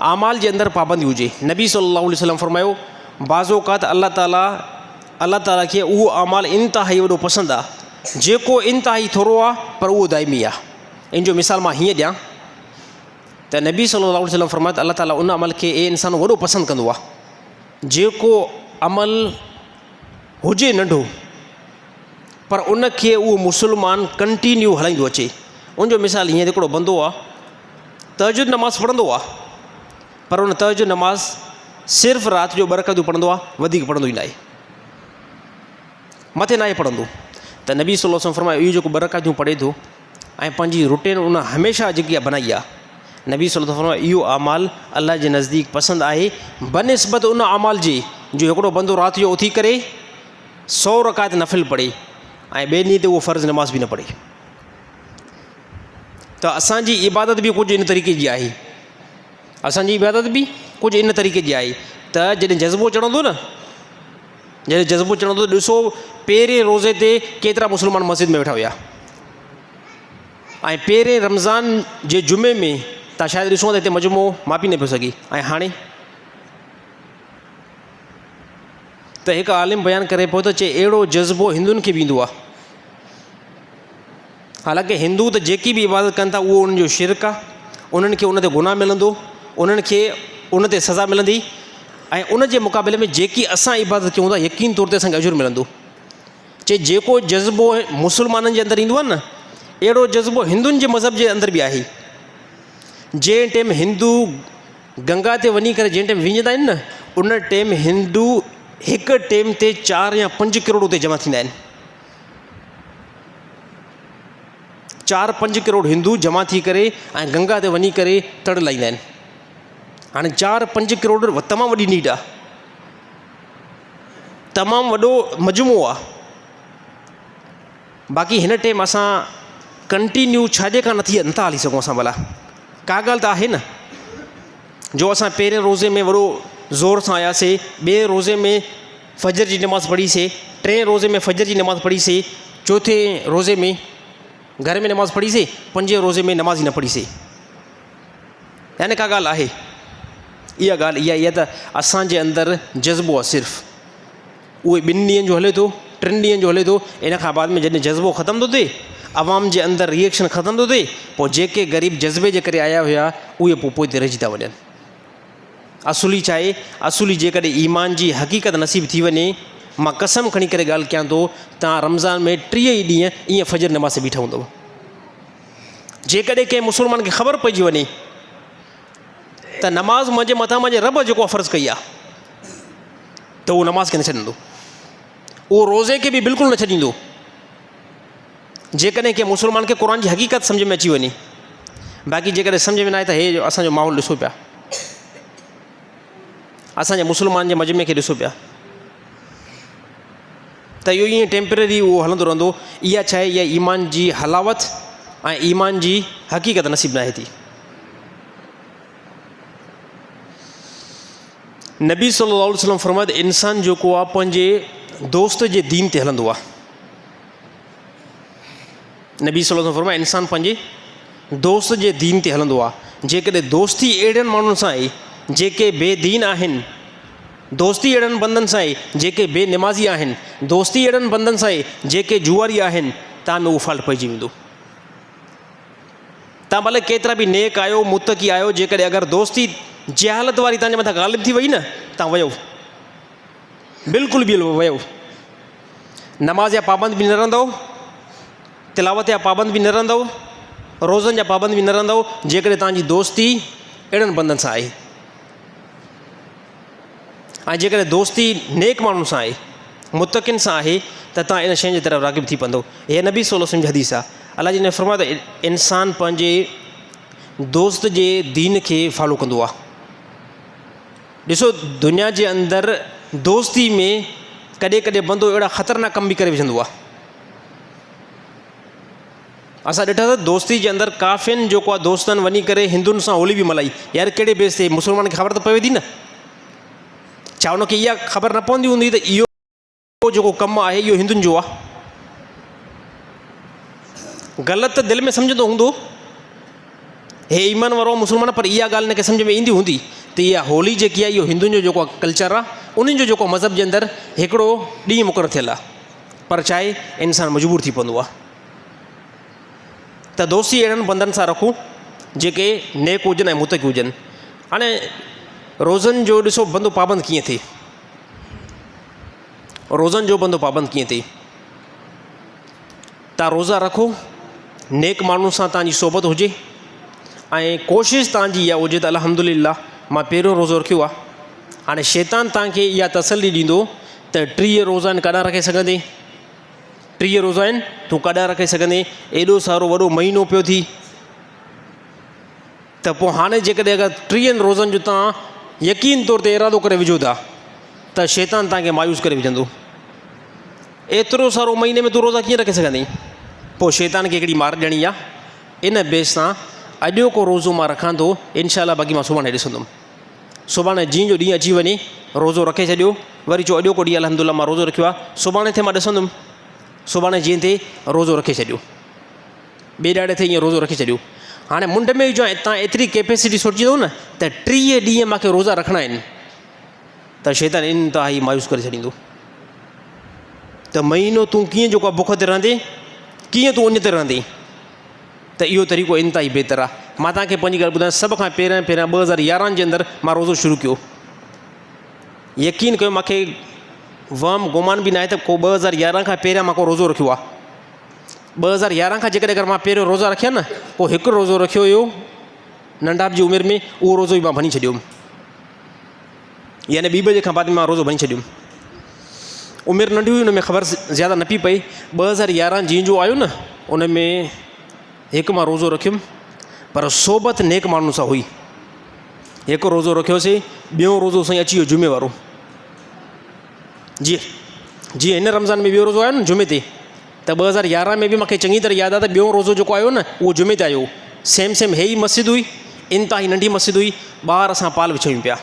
اعمال جي اندر پابندي هجي. نبي صلي الله عليه وسلم فرمايو بعض اوقات الله تعالي الله تعالي کي اهو اعمال انتهائي وڏو پسند آهي جيڪو انتهائي ٿورو آهي پر اهو دائمي آهي. ان جو مثال مان هيئن ڏيان ته نبي صلي الله عليه وسلم فرمايو ته الله تعالي ان عمل کي اي انسان وڏو پسند ڪندو آهي جيڪو عمل هجي ننڍو پر ان کي اهو مسلمان ڪنٽينيو هلائيندو اچي ان جو مثال هيئن هڪڙو بندو آ تهجد نماز پڙهندو آ پر ان تهجد نماز صرف رات جو ٻه رڪعتون پڙهندو آ وڌيڪ پڙهندو ئي ناهي مٿي ناهي پڙهندو ته نبي صلي الله عليه وسلم فرمايو اهو جيڪو ٻه رڪعتون پڙهي ٿو ۽ پنهنجي روٽين ان هميشه جيڪي اها بنائي آهي. نبي صلي الله عليه وسلم فرمايو اهو اعمال الله جي نزديڪ پسند آهي بنسبت ان اعمال جي جو هڪڙو بندو رات جو اٿي ڪري سو رڪعت نفل پڙهي ۽ ٻئي ڏينهن تي اهو فرض نماز به نه پڙهي. ته اسان جي عبادت به ڪجهه ان طريقي جي آهي. اسان جي عبادت به ڪجهه ان طريقي جي آهي ته جڏهن جذبو چڙهندو نه جڏهن جذبو چڙهندو ته ڏسو پهرين روزي تي ڪيترا مسلمان مسجد ۾ ويٺا هيا ۽ پهرين رمضان جي جمعي ۾ تان شايد ڏسو ته هتي مجمعو ماپي نه پيو سگهي ۽ هاڻي ته هڪ عالم بيان ڪري پيو ته چي اهڙو جذبو هندن کي به ايندو آهي حالانڪه هندو ته جيڪي به عبادت ڪن ٿا اهو انهن جو شرڪ آهي، انهن کي ان تي گناهه ملندو، انهن کي ان تي سزا ملندي ۽ ان جي مقابلي ۾ جيڪي اسان عبادت ڪيون ٿا يقين طور تي اسان کي اجر ملندو. چي جيڪو جذبو مسلمانن جي اندر ايندو آهي نه اهڙو جذبو هندن جي مذهب جي اندر به آهي. جنهن ٽيم هندو گنگا تي وڃي ڪري جنهن ٽيم وينجهندا آهن نه ان ٽيم هندو هڪ ٽيم تي چار يا پنج ڪروڙ اتي جمع ٿيندا آهن. چار پنج ڪروڙ هندو جمع ٿي ڪري ۽ گنگا تي وڃي ڪري تڙ لائيندا آهن. هاڻي چار پنج ڪروڙ تمام وڏي نيڊ آهي. تمام وڏو مجموعو آهي. باقي هن ٽيم اسان ڪنٽينيو ڇاجي کان نٿي نٿا هلي سگهون اسان ڀلا ڪا ڳالهه ته آهي نه جو اسان پهرين روزي ۾ وڏو زور سان آياسي ٻئي روزي ۾ فجر جي نماز پڙهي سي، ٽئين روزي ۾ فجر جي نماز پڙهي سي، چوٿين روزي ۾ گهر ۾ نماز پڙهي سي، پنجين روزي ۾ نماز ئي نه پڙهي سي. يعني ڪا ڳالهه آهي. اها ڳالهه اها ئي ته اسان جي اندر جذبو آهي صرف. اهي ٻن ڏينهن جو هلي ٿو، ٽن ڏينهن جو هلي ٿو، ان کان بعد ۾ جڏهن جذبو ختم ٿو ٿئي، عوام جي اندر ريئيڪشن ختم ٿو ٿئي، پوء جيڪي غريب جذبي جي ڪري آيا هيا، اهي پوء پوئتي رهجي ٿا وڃن. اصولي ڇا آهي؟ اصولي جيڪڏهن ايمان جي حقيقت نصيب ٿي وڃي، مان قسم کڻي ڪري ڳالهه ڪيان ٿو، توهان رمضان ۾ 30 ئي ڏينهن ائين فجر نماز تي بيٺا هوندؤ. جيڪڏهن ڪنهن مسلمان کي خبر پئجي وڃي ته نماز منهنجي مٿان منهنجي رب جيڪو فرض ڪئي آهي ته اهو نماز کي نه ڇڏيندو، اهو روزي کي به بلڪل نه ڇڏيندو. جيڪڏهن ڪنهن مسلمان کي قرآن جي حقيقت سمجھ ۾ اچي وڃي. باقي جيڪڏهن سمجھ ۾ نه آئي ته هي اسان جو ماحول ڏسو پيا، اسان جي مسلمان جي مجمعي کي ڏسو پيا ته اهو ائين ٽيمپرري اهو هلندو رهندو. اها ڇا آهي؟ اها ايمان جي حلاوت ۽ ايمان جي حقيقت نصيب ناهي ٿي. نبي صلي الله عليه وسلم فرمايو ته انسان جيڪو آهي پنهنجي دوست جي دين تي هلندو آهي. نبي صلي الله عليه وسلم فرمايو انسان پنهنجي دوست جي دين تي هلندو آهي. جيڪڏهن دوستي اهڙن ماڻهن سان آهي جيڪي بي دين آهن، دوستي اهڙن بندن سان آهي جيڪي بي نمازي آهن، دوستي اهڙن بندن سان آهي جيڪي جواري آهن، تان ۾ اهو فالٽ پئجي ويندو. تان ڀلي ڪيترا به نيڪ آهيو، متقي آهيو، جيڪڏهن اگر دوستي جهالت واري تان جي مٿان غالب ٿي وئي نه، تان ويو، بلڪل به ويو. نماز جا پابند به نه رهندؤ، تلاوت جا پابند به نه رهندؤ، روزن جا پابند به نه رهندؤ، جيڪڏهن توهان جي دوستي اهڙن بندن سان آهي. ۽ جيڪڏهن دوستي نيڪ ماڻهن سان آهي، متقين سان آهي ته توهان ان شين جي طرف راغب ٿي پوندؤ. هيء نبي صلي الله عليه وسلم جي حديث آهي. الله جي نبي فرمايو ته انسان پنهنجي دوست جي دين کي فالو ڪندو آهي. ڏسو دنيا جي اندر دوستي ۾ ڪڏهن ڪڏهن بندو اهڙا خطرناڪ ڪم به ڪري وجهندو آهي. اسان ڏٺا ته دوستي جي اندر ڪافين جيڪو آهي دوستن وڃي ڪري هندن سان هولي به ملهائي. يار ڪهڙي بيس تي؟ مسلمان کي خبر ته پوي ٿي نه. ڇا ان کي اها خبر نه پوندي هوندي ته اهو جيڪو ڪم آهي اهو هندن جو آهي؟ غلط ته دل ۾ سمجهندو هوندو هي ايمان وارو مسلمان، پر اها ڳالهه هن کي سمجهه ۾ ايندي هوندي ته اها هولي جيڪي آهي اهو هندن جو جيڪو ڪلچر آهي، انهن جو جيڪو مذهب جي اندر هڪڙو ڏينهن مقرر ٿيل آهي. پر ڇا آهي، انسان مجبور ٿي پوندو آهي ته دوستي اهڙن بندن سان رکون جيڪي نيڪ هجن ۽ متقي هجن. هاڻي روزن جو ڏسو بندو پابند ڪيئن ٿئي، روزن جو بندو پابند ڪيئن ٿئي؟ تان روزا رکو، نيڪ ماڻهن سان تان جي صحبت هجي ۽ ڪوشش تان جي اها هجي ته الحمد لله مان پهريون روزو رکيو آهي. هاڻي شيطان تان کي اها تسلي ڏيندو ته 30 روزا آهن ڪڏهن رکي سگهندين، 30 روزا آهن تون ڪڏهن رکي سگهندين، ايڏو سارو وڏو مهينو پيو ٿي. ته پوء هاڻي جيڪڏهن اگر ٽيهن روزن جو توهان يقين طور تي ارادو ڪري وجهو ٿا ته شيطان توهان کي مايوس ڪري وجهندو. ايترو سارو مهيني ۾ تون روزا ڪيئن رکي سگهندين؟ پوء شيطان کي هڪڙي مار ڏيڻي آ، ان بيس سان اڄوڪو روزو مان رکان ٿو، انشاء الله باقي مان سڀاڻي ڏسندم. سڀاڻي جيئن جو ڏينهن اچي وڃي روزو رکي ڇڏيو، وري چئو اڄوڪو ڏينهن الحمد لله مان روزو رکيو آ، سڀاڻي ٿئي مان ڏسندم. سڀاڻي جيئن ٿئي روزو رکي ڇڏيو. ٻئي ڏهاڙي تي ائين روزو رکي ڇڏيو. هاڻي منڍ ۾ ئي جو تان ايتري ڪيپيسٽي سوچيندو نه ته 30 ڏينهن مانکي روزا رکڻا آهن ته شيطان انتهائي مايوس ڪري ڇڏيندو ته مهينو تون ڪيئن جيڪو بک تي رهندين، ڪيئن تون اڃ تي رهندين. ته اهو طريقو انتهائي بهتر آهي. مان تان کي پنهنجي ڳالهه ٻڌايان، سڀ کان پهريان پهريان 2011 جي اندر مان روزو شروع ڪيو. يقين ڪيو مانکي وهم گمان به ناهي ته ڪو 2011 کان پهريان مان ڪو روزو رکيو آهي. 2011 کان جيڪڏهن اگر مان پهريون روزا رکيا نه، پوء هڪ روزو رکيو هيو ننڍاپ جي عمر ۾ اهو روزو به مان ڀڃي ڇڏيو، يعني ٻي بجي کان بعد مان روزو ڀڃي ڇڏيو. عمر ننڍي هئي ان ۾ خبر زياده نه پئي پئي. 2011 جيئن جو آيو نه ان ۾ هڪ مان روزو رکيم، پر صحبت نيڪ ماڻهن سان هئي. هڪ روزو رکيوسي، ٻيو روزو سائين اچي ويو جمعي وارو. جي جيئن هن رمضان ۾ ٻيو روزو آيو نه جمعي تي، ته 2011 ۾ به مونکي چڱي طرح ياد آهي ته ٻيو روزو جيڪو آيو نه اهو جمعي تي آيو. سيم سيم هي ئي مسجد هئي، انتهائي ننڍي مسجد هئي، ٻاهر اسان پال وڇايون پيا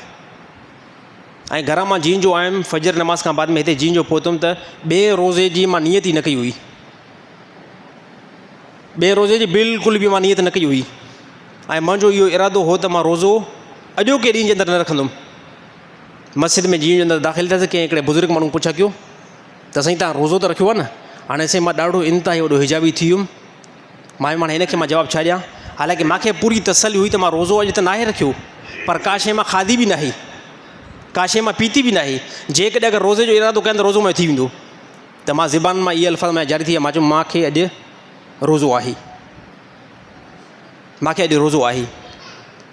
۽ گهران مان جيئن جو آيم فجر نماز کان بعد ۾ هتي جيئن جو پهتم ته ٻئي روزي جي مان نيت ئي نه ڪئي هئي، ٻئي روزي جي بلڪل به مان نيت نه ڪئي هئي ۽ منهنجو اهو ارادو هو ته مان روزو اڄوڪي ڏينهن جي اندر نه رکندم. مسجد ۾ جيئن جو اندر داخل ٿيس ڪنهن هڪڙي بزرگ ماڻهو پڇا ڪيو ته سائين تان روزو ته رکيو آهي نه؟ هاڻي سائين مان ڏاڍو انتهائي وڏو حجابي ٿي ويم. مان چيم هاڻي هن کي مان جواب ڇا ڏيان؟ حالانڪه مان کي پوري تسلي هئي ته مان روزو اڄ ته ناهي رکيو، پر ڪا شيء مان کاڌي به ناهي، ڪا شيء مان پيتي به ناهي، جيڪڏهن اگر روزي جو ارادو ڪيان ته روزو منهنجو ٿي ويندو. ته مان زبان مان اهي الفاظ منهنجا جاري ٿي ويا، مان چيم مان کي اڄ روزو آهي. مان کي اڄ روزو آهي.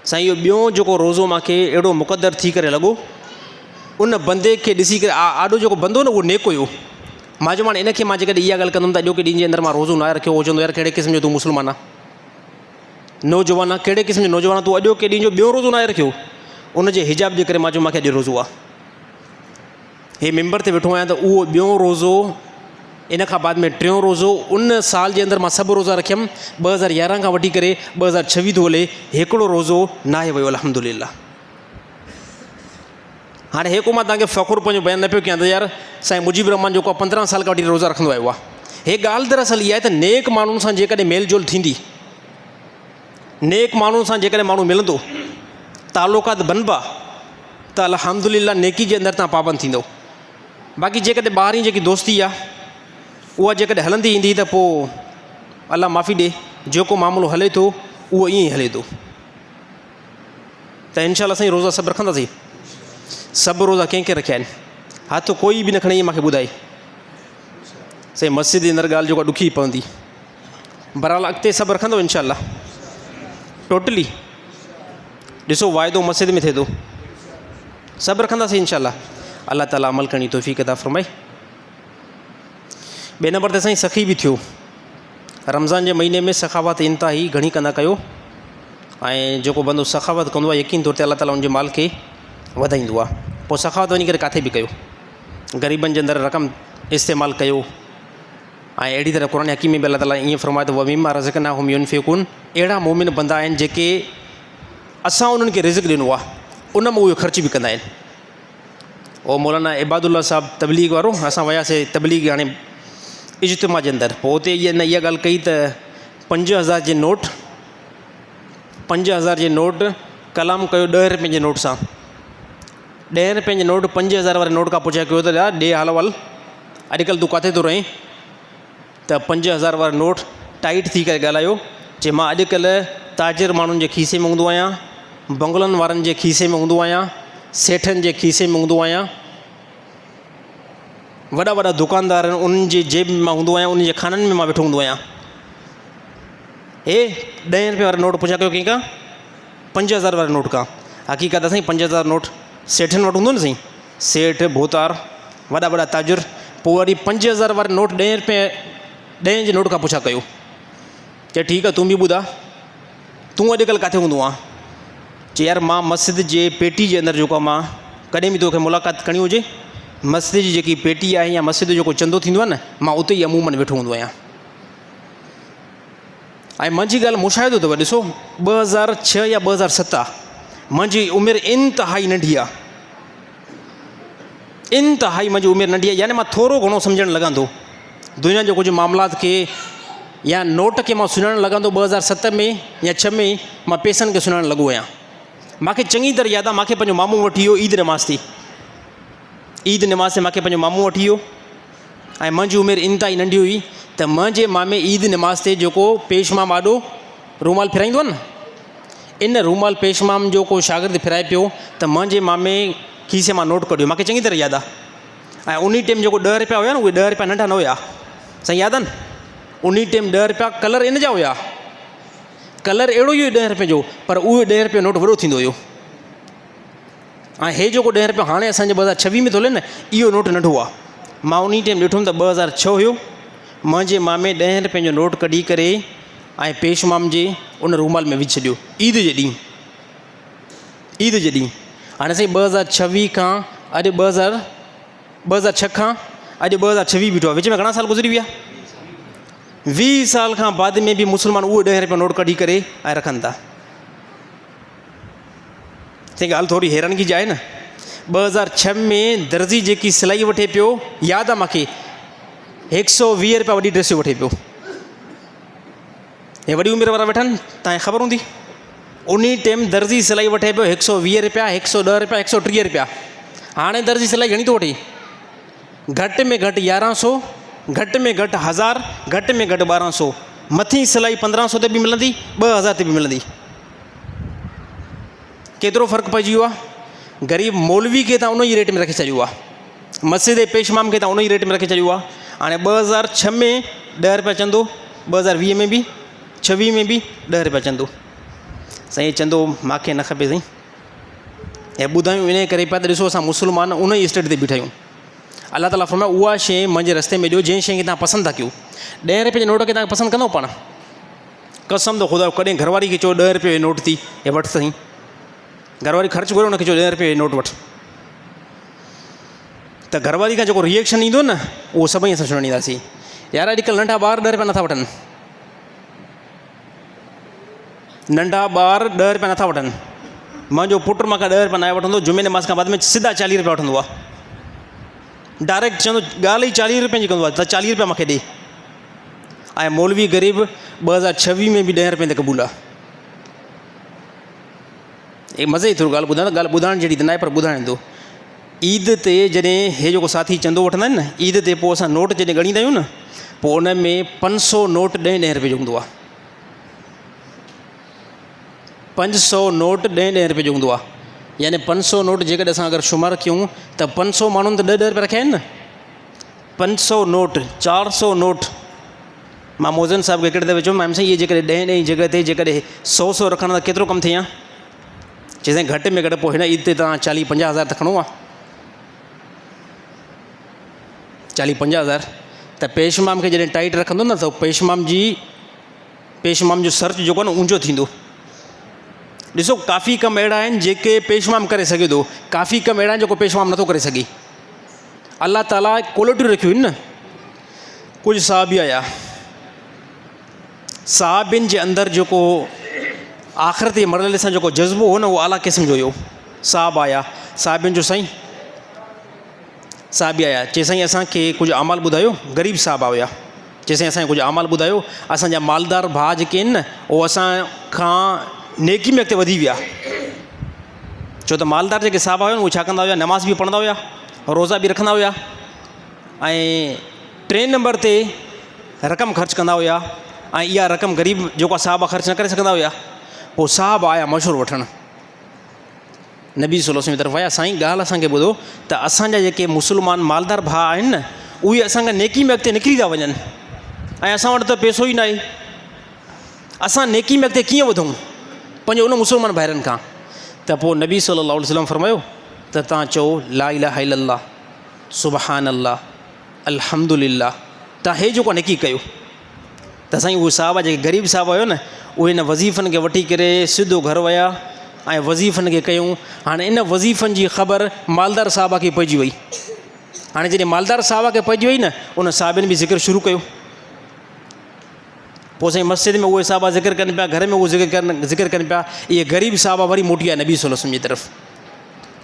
سائين اهو ٻيون جيڪو روزو مان کي اهڙو مقدر ٿي ڪري لڳو، ان بندي کي ڏسي ڪري آڏو جيڪو بندو نه اهو نيڪ هيو. مان چيو هاڻي ان کي مان جيڪڏهن اها ڳالهه ڪندم ته اڄوڪي ڏينهن جي اندر مان روزو ناهي رکيو، هو چوندو يار ڪهڙي قسم جو تون مسلمان آهين، نوجوان آهين، ڪهڙي قسم جو نوجوان آهين تون اڄوڪي ڏينهن جو ٻيو روزو ناهي رکيو. ان جي حجاب جي ڪري مان چيو مانکي اڄ روزو آهي. هي ممبر تي ويٺو آهيان ته اهو ٻيون روزو ان کان بعد ۾ ٽيون روزو ان سال جي اندر مان سڀ روزا رکيم 2011 کان وٺي ڪري 2026 ٿو هلي هڪڙو روزو ناهي ويو الحمدلله. هاڻي هي ڪو مان توهان کي فخر پنهنجو بيان نه پيو ڪيان ته يار سائين مجيب الرحمان جيڪو آهي 15 سال کان وٺي روزا رکندو آيو آهي. هي ڳالهه دراصل اها آهي ته نيڪ ماڻهن سان جيڪڏهن ميل جول ٿيندي، نيڪ ماڻهن سان جيڪڏهن ماڻهو ملندو، تعلقات بنبا ته الحمدلله نيڪي جي اندر تان پابند ٿيندو. باقي جيڪڏهن ٻاهرين جيڪي دوستي آهي اها جيڪڏهن هلندي ايندي ته پوء الله معافي ڏي، جيڪو معاملو هلي ٿو اهو ائين ئي هلي ٿو. ته انشاء الله سائين روزا سڀ رکنداسين. سڀ روزا ڪنهن ڪنهن رکيا آهن؟ هٿ ڪوئي به نه کڻي مانکي ٻڌائي. سائين مسجد جي اندر ڳالهه جيڪا ڏکي پوندي. بهرحال اڳتي سڀ رکندو انشاء الله. ٽوٽلي ڏسو واعدو مسجد ۾ ٿئي ٿو. سڀ رکنداسين انشاء الله. الله تعالي عمل ڪرڻ جي توفيق عطا فرمائي. ٻئي نمبر تي سائين سخي به ٿيو. رمضان جي مهيني ۾ سخاوت انتهائي گهڻي ڪندا ڪيو ۽ جيڪو بندو سخاوت ڪندو آهي يقين طور تي الله تعاليٰ ان جي مال کي وڌائيندو آهي. پوء سخاوت وڃي ڪري ڪاٿي به ڪيو، غريبن جي اندر رقم استعمال ڪيو ۽ اهڙي طرح قرآن حڪيم ۾ به الله تعاليٰ ائين فرمايو ته ومما رزقناهم ينفقون، اهڙا مومن بندا آهن جيڪي اسان انهن کي رزق ڏنو آهي ان مان اهي خرچ به ڪندا آهن. او مولانا عباد الله صاحب تبليغ وارو اسان وياسي تبليغ هاڻي اجتماع جي اندر پوء اتي ان اها ڳالهه ڪئي ته 5000 جي نوٽ 5000 جي نوٽ ڪلام ڪيو 10 روپين جي نوٽ سان 10 روپين جي نوٽ 5000 واري نوٽ کان پڇا ڪيو ته ڏي حال احوال اڄڪلهه تون ڪاٿي ٿو رهين؟ ته 5000 وارو نوٽ ٽائيٽ ٿي ڪري ڳالهايو چي مان اڄڪلهه تاجر ماڻهن جي کيسي ۾ هوندو آهيان، بنگلن وارن جي کيسي ۾ هوندو آهيان، سيٺن جي کيسي ۾ هوندو آهيان، وڏا وڏا دڪاندار آهن انهن جي جيب ۾ مان هوندو آهيان، انهن جي خانن ۾ مان ويٺو هوندو آهيان. هي ڏهين روپئي وارو نوٽ پڇا ڪيو ڪنهن کان؟ 5000 واري نوٽ کان. حقيقت آهي سائين 5000 نوٽ سيٺن وٽ هوندو نه سائين. سيٺ، ڀوتار، وڏا وڏا تاجر، پوء وري 5000 واري نوٽ ڏهين روپئي ڏهين جي نوٽ کان پڇا ڪيو. چي ٺيڪ آ تون به ٻڌا تون اڄڪلهه ڪاٿي هوندو آن؟ چي يار مان مسجد جي پيٽي جي اندر جيڪو مان ڪڏهن به توکي ملاقات ڪرڻي هجي مسجد جي جيڪي پيٽي آهي يا مسجد جو جيڪو چندو ٿيندو آهي نه مان اتي ئي عمومن ويٺو هوندو آهيان. ۽ منهنجي ڳالهه مشاهدو اٿو ڏسو 2006 يا 2007 آ منهنجي عمر انتهائي ننڍي آ انتهائي منهنجي عمر ننڍي آ يعني مان ٿورو گهڻو سمجهڻ لڳان ٿو دنيا جو ڪجهه معاملات کي يا نوٽ کي مان سڃاڻڻ لڳان ٿو 2007 ۾ يا 6 ۾ مان پيسن کي سڃاڻڻ لڳو آهيان مانکي چڱي طرح ياد آ مانکي پنهنجو مامو وٺي ويو عيد نماز تي عيد نماز تي مانکي پنهنجو مامو وٺي ويو ۽ منهنجي عمر انتهائي ننڍي هئي ته منهنجي مامي عيد نماز تي جيڪو پيشمام آڏو رومال ڦيرائيندو آهي نه ان رومال پيشمام جو ڪو شاگرد ڦيرائي پيو ته منهنجي مامي کيسي مان نوٽ ڪڍيو مانکي چڱي طرح ياد آهي ۽ انهي ٽيم جيڪو 10 روپيا هيا نه اهي 10 روپيا ننڍا نه هيا سائين ياد آهن انهي ٽيم 10 روپيا ڪلر ان جا هيا ڪلر اهڙو ئي هيو 10 روپين جو پر اهو 10 روپيو نوٽ وڏو ٿيندو هيو ۽ هي جيڪو ڏهين رپيو هاڻي اسان جي 2026 ۾ ٿو هلي نه اهو نوٽ ننڍو آهي. مان انهي ٽيم ڏٺم ته 2006 هيو. منهنجي مامي ڏهين رپين جو نوٽ ڪڍي ڪري ۽ پيش مام جي ان رومال ۾ وجهي ڇڏيو. عيد جي ڏينهن. عيد جي ڏينهن. هاڻي سائين 2026 کان اڄ 2000 2006 کان اڄ 2026 بيٺو آهي. وچ ۾ گهڻا سال گذري ويا؟ 20 سال کان بعد ۾ به مسلمان اهو ڏهين رپيو نوٽ ڪڍي ڪري ۽ رکن ٿا. سائين ڳالهه ٿوري حيرانگي جي آهي نه. 2006 ۾ درزي جيڪي سلائي وٺي پيو ياد آ مانکي 120 روپيا وڏي ڊريس جو وٺي پيو. هي وڏي عمر وارا ويٺا آهن تانکي خبر هوندي. انهي ٽيم درزي سلائي وٺي پيو 120 روپيا 110 روپيا 130 روپيا. هاڻي درزي سلائي گهڻي ٿو وٺي؟ گهٽ ۾ گهٽ 1100 گهٽ ۾ گهٽ 1000 گهٽ ۾ گهٽ 1200 مٿين سلائي 1500 تي به ملندي 2000 تي به ملندي. ڪيترو فرق پئجي ويو آهي. غريب مولوي کي تان ان ئي ريٽ ۾ رکي ڇڏيو آهي. مسجد جي پيش امام کي تان ان ئي ريٽ ۾ رکي ڇڏيو آهي. هاڻي 2006 ۾ 10 روپيا چندو، 2020 ۾ به 26 ۾ به 10 روپيا چندو. سائين چندو ماکي نه کپي سائين. ۽ ٻڌايون ان ڪري پيا ته ڏسو اسان مسلمان ان ئي اسٽيٽ تي بيٺا آهيون. الله تعاليٰ فرمايو اها شيء منهنجي رستي ۾ ڏيو جنهن شيء کي توهان پسند ٿا ڪيو. ڏهين رپئي جي نوٽ کي توهان پسند ڪندو پاڻ؟ قسم ته خدا جو ڪڏهن گهر واري کي چئو ڏهه رپئي جو نوٽ ٿي هي وٺ سائين. گهر واري خرچ گهريو ان کي چئو ڏهين رپئي جو نوٽ وٺ. ته گهر واري کان جيڪو ريئيڪشن ايندو نه اهو سڀئي اسان سڻائينداسين. يار اڄڪلهه ننڍا ٻار ڏهه رپيا نٿا وٺن. ننڍا ٻار ڏهه رپيا نٿا وٺن. منهنجو پٽ مان کان ڏهه رپيا ناهي وٺندو جمعي نماز کان بعد ۾ سڌا چاليهه رپيا وٺندو آهي. ڊائريڪٽ چوندو ڳالهه ئي چاليهه رپين جي ڪندو آهي ته چاليهه رپيا مونکي ڏي. ۽ مولوي غريب 2026 ۾ به ڏهين رپين تي قبول آهي. هي مزي جي ٿوري ڳالهه ٻڌايان ڳالهه ٻڌائڻ جهڙي ته ناهي پر ٻڌايان ٿو. عيد تي جڏهن هي جيڪو ساٿي چندو وٺندا آهن نه عيد تي پوء اسان نوٽ جڏهن ڳڻيندا آهيون نه پوء ان ۾ 500 نوٽ ڏهين ڏهين رپئي جو هوندو آهي. 500 نوٽ ڏهين ڏهين رپئي جو هوندو آهي يعني 500 نوٽ جيڪڏهن اسان اگر شمار ڪيون ته 500 ماڻهن ته ڏهه ڏهه رپيا رکيا آهن نه. 500 نوٽ، 400 نوٽ، مان موزن صاحب کي هڪڙي دفعي چيو ميم سائين اهي جيڪڏهن ڏهين ڏهين جڳهه تي جيڪڏهن سو سو رکن ته ڪيترو ڪم ٿئي ها؟ چي سائين گهٽ ۾ گهٽ پوء هن عيد تي توهان چاليهه پنجاهه هزار ته کڻو ها. چاليهه پنجاهه هزار ته پيشمام کي جڏهن ٽائيٽ رکندو نه ته پيشمام جي پيشمام جو سرچ جيڪو آهي نه اونچو ٿيندو. ڏسو ڪافي ڪم اهڙا آهن جيڪي پيشمام ڪري سگهي ٿو، ڪافي ڪم اهڙا آهن جيڪو پيشمام نٿو ڪري سگهي. الله تعاليٰ ڪوالٽيون رکيون آهن نه. ڪجهه صحابي آيا، صحابين جي اندر جيڪو آخرت جي مرحلي سان جيڪو جذبو هو نه اهو اعليٰ قسم جو هيو. صحابه آيا، صحابين جو سائين صحابي آيا چي سائين اسان کي ڪجهه اعمال ٻڌايو. غريب صحابه هيا، چي سائين اسان کي ڪجهه اعمال ٻڌايو، اسان جا مالدار ڀاء جيڪي آهن نه اهو اسان کان نيڪي ۾ اڳتي وڌي ويا. ڇو ته مالدار جيڪي صحابه هيا اهي ڇا ڪندا هيا نماز به پڙهندا هيا روزا به رکندا هيا ۽ ٽئين نمبر تي رقم خرچ ڪندا هيا ۽ اها رقم غريب جيڪو صحابه خرچ نه ڪري سگهندا هيا. پوء صحابه آيا مشورو وٺڻ نبي صلي الله عليه وسلم جي طرف آيا سائين ڳالهه اسان کي ٻڌو ته اسان جا جيڪي مسلمان مالدار ڀاء آهن نه اهي اسان کان نيڪي ۾ اڳتي نڪري ٿا وڃن ۽ اسان وٽ ته پئسو ئي ناهي. اسان نيڪي ۾ اڳتي ڪيئن وڌون پنهنجي ان مسلمان ڀائرن کان؟ ته پوء نبي صلي الله عليه وسلم فرمايو ته توهان چئو لا اله الا الله سبحان الله الحمد لله توهان هي جيڪو نيڪي ڪيو ته سائين اهي صحابه جيڪي غريب صحابه هيو نه اهي ان وظيفن کي وٺي ڪري سڌو گهر ويا ۽ وظيفن کي ڪيون. هاڻي ان وظيفن جي خبر مالدار صحابه کي پئجي وئي. هاڻي جڏهن مالدار صحابه کي پئجي وئي نه ان صحابين به ذڪر شروع ڪيو. پوء سائين مسجد ۾ اهي صحابه ذڪر ڪن پيا، گهر ۾ اهو ذڪر ڪن ذڪر ڪن پيا، اهي غريب صحابه وري موٽي آيا نبي صلي الله عليه وسلم جي طرف.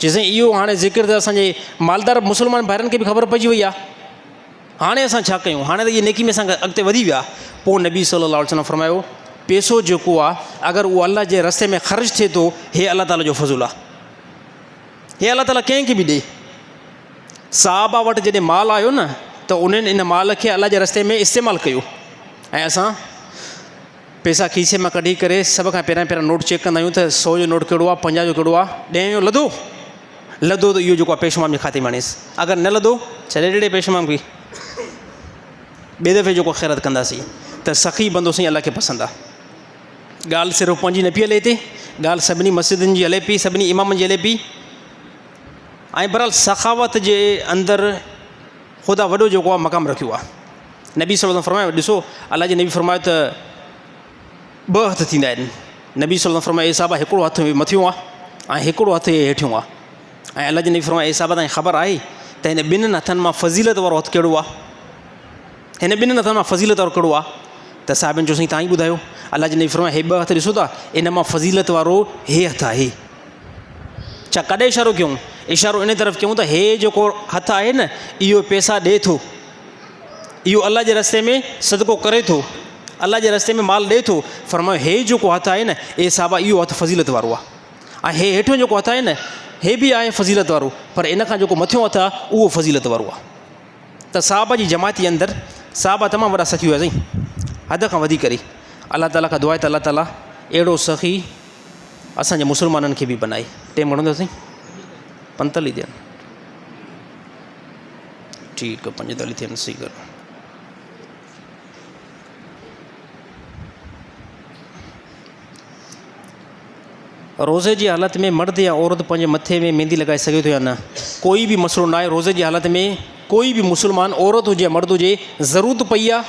چي سائين اهو هاڻي ذڪر ته اسان جي مالدار مسلمان ڀائرن کي به خبر پئجي وئي آهي، هاڻي اسان ڇا ڪيون، هاڻي ته اهي نيڪي ۾ اسان کان اڳتي وڌي ويا. پوء نبي صلي الله عليه وسلم فرمايو پيسو جيڪو آهي اگر اهو الله جي رستي ۾ خرچ ٿئي ٿو هي الله تعاليٰ جو فضل آهي، هي الله تعاليٰ ڪنهن کي به ڏئي. صحابه وٽ جڏهن مال آيو نه ته انهن ان مال کي الله جي رستي ۾ استعمال ڪيو ۽ اسان پيسا کيسي مان ڪڍي ڪري سڀ کان پهريان پهريان نوٽ چيڪ ڪندا آهيون ته سو جو نوٽ ڪهڙو آهي، پنجاهه جو ڪهڙو آهي، ڏهين جو لڌو لڌو ته اهو جيڪو آهي پيشمام جي کاتي ۾ آڻيس، اگر نه لڌو ڇڏي ڏي پيشمام کي، ٻئي دفعي جيڪو خيرات ڪنداسين ته سخي بندو سائين الله کي پسند آهي. ڳالهه صرف پنهنجي نه پئي هلي هتي، ڳالهه سڀني مسجدن جي هلي پئي، سڀني امامن جي هلي پئي. ۽ بهرحال سخاوت جي اندر خدا وڏو جيڪو آهي مقام رکيو آهي. نبي صلي الله عليه وسلم فرمايو ڏسو الله جي نبي فرمايو ته ٻه هٿ ٿيندا آهن. نبي صلي الله عليه وسلم فرمايو اي صحابه هڪڙو هٿ مٿيون آهي ۽ هڪڙو هٿ هيٺيون آهي. ۽ الله جي نبي فرمايو اي صحابه تائين خبر آهي ته هن ٻنهن هٿن مان فضيلت وارو هٿ ڪهڙو آهي؟ هن ٻنهن هٿن مان فضيلت وارو ڪهڙو آهي؟ ته صحابين چيو سائين توهان ئي ٻڌايو. الله جي نبي فرمايو هي ٻه هٿ ڏسو ٿا ان مان فضيلت وارو هي هٿ آهي. ڇا ڪڏهن اشارو ڪيون؟ اشارو ان طرف ڪيون ته هي جيڪو هٿ آهي نه اهو پيسا ڏئي ٿو، اهو الله جي رستي ۾ صدقو ڪري ٿو، الله جي رستي ۾ مال ڏئي ٿو. فرمايو هي جيڪو هٿ آهي نه اي صحابه اهو هٿ فضيلت وارو آهي ۽ هي هيٺيون جيڪو هٿ آهي نه هي به آهي فضيلت وارو پر ان کان جيڪو مٿيون هٿ آهي اهو فضيلت وارو آهي. ته صحابه جي جماعت جي اندر صحابه تمام وڏا سخي هيا سائين حد کان وڌي ڪري. الله تعالي کان دعا آهي ته الله تعالي اهڙو سخي اسان جي مسلمانن کي به بنائي. ٽيم گهڻو ٿيو سائين؟ پنتاليهه ٿيا آهن. ٺيڪ آهي پنجيتاليهه ٿيا آهن صحيح ڳالهه. روزي جي حالت ۾ مرد يا عورت پنهنجي مٿي ۾ ميندي لڳائي سگهي ٿو يا نه؟ ڪوئي به مسئلو ناهي روزي جي حالت ۾ ڪوئي به مسلمان عورت هجي يا مرد هجي ضرورت پئي آ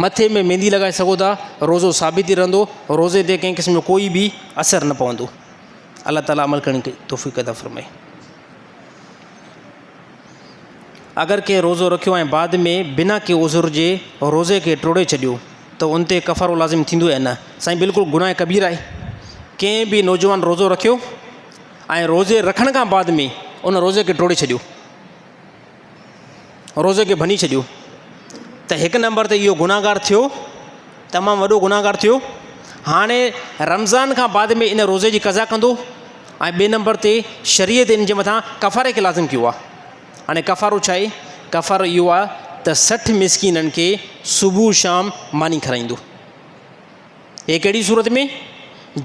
مٿي ۾ ميندي لڳائي سگهو ٿا روزو ثابت ئي رهندو روزي تي ڪنهن قسم جو ڪوئي به اثر نه پوندو الله تعالي عمل ڪرڻ جي توفيق عطا فرمائي. اگر ڪنهن روزو رکيو ۽ بعد ۾ بنا ڪنهن عذر جي روزي کي ٽوڙي ڇڏيو ته ان تي ڪفارو لازم ٿيندو يا نه؟ سائين بلڪل گناهه ڪبير آهي ڪنهن به نوجوان روزو رکيو ۽ روزي رکڻ کان بعد ۾ ان روزي کي ٽوڙي ڇڏيو روزي کي ڀڃي ڇڏيو ته هڪ نمبر تي اهو گناهگار ٿيو تمام وڏو گناهگار ٿيو هاڻي رمضان کان بعد ۾ ان روزي جي قضا ڪندو ۽ ٻئي نمبر تي شريعت ان جي مٿان ڪفاري کي لازم ڪيو آهي هاڻي ڪفارو ڇا آهي ڪفارو اهو آهي ته 60 مسڪينن کي صبح شام ماني کارائيندو هي ڪهڙي صورت ۾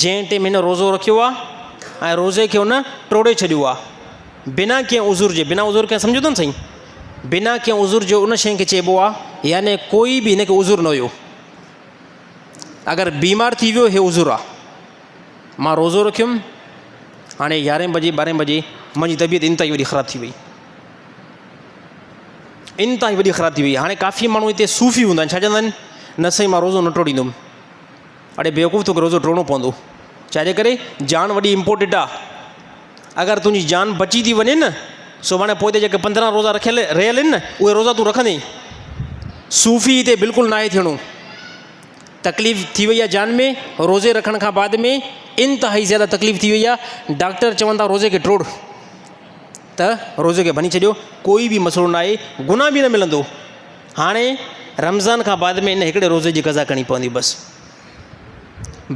جنهن ٽيم هن روزو رکيو آهي ۽ روزي کي هن ٽوڙي ڇڏيو آهي بنا ڪنهن عذر جي بنا عذر کي سمجهو ٿا نه سائين بنا ڪنهن عذر جو ان شيء کي چئبو آهي يعني ڪوئي به هن کي عذر نه هيو اگر بيمار ٿي ويو هي عذر آهي مان روزو رکيم هاڻي يارهين بجي ٻارهين بجي منهنجي طبيعت انتهائي وڏي خراب ٿي وئي انتهائي وڏي خراب ٿي وئي هاڻي ڪافي ماڻهو هتي صوفي هوندا آهن ڇا چوندا آهن نه سائين مان روزو نه ٽوڙيندم اڙي بيوقوف توکي روزو ٽوڙڻو پوندو ڇاجي ڪري جان وڏي امپورٽنٽ آ اگر تنهنجي جان بچي ٿي وڃي نه سڀاڻي پوء جيڪي 15 روزا رکيل رهيل آهن نه اهي روزا تون رکندين صوفي هتي بلڪل ناهي ٿيڻو تڪليف ٿي وئي آ جان ۾ روزي رکڻ کان بعد ۾ انتهائي زياده تڪليف ٿي وئي آ ڊاڪٽر چون ٿا روزي کي ٽوڙ ته روزي کي ڀڃي ڇڏيو ڪوئي به مسئلو نه آهي گناهه به نه ملندو هاڻي رمضان کان بعد ۾ ان هڪڙي روزي جي قضا ڪرڻي پوندي بس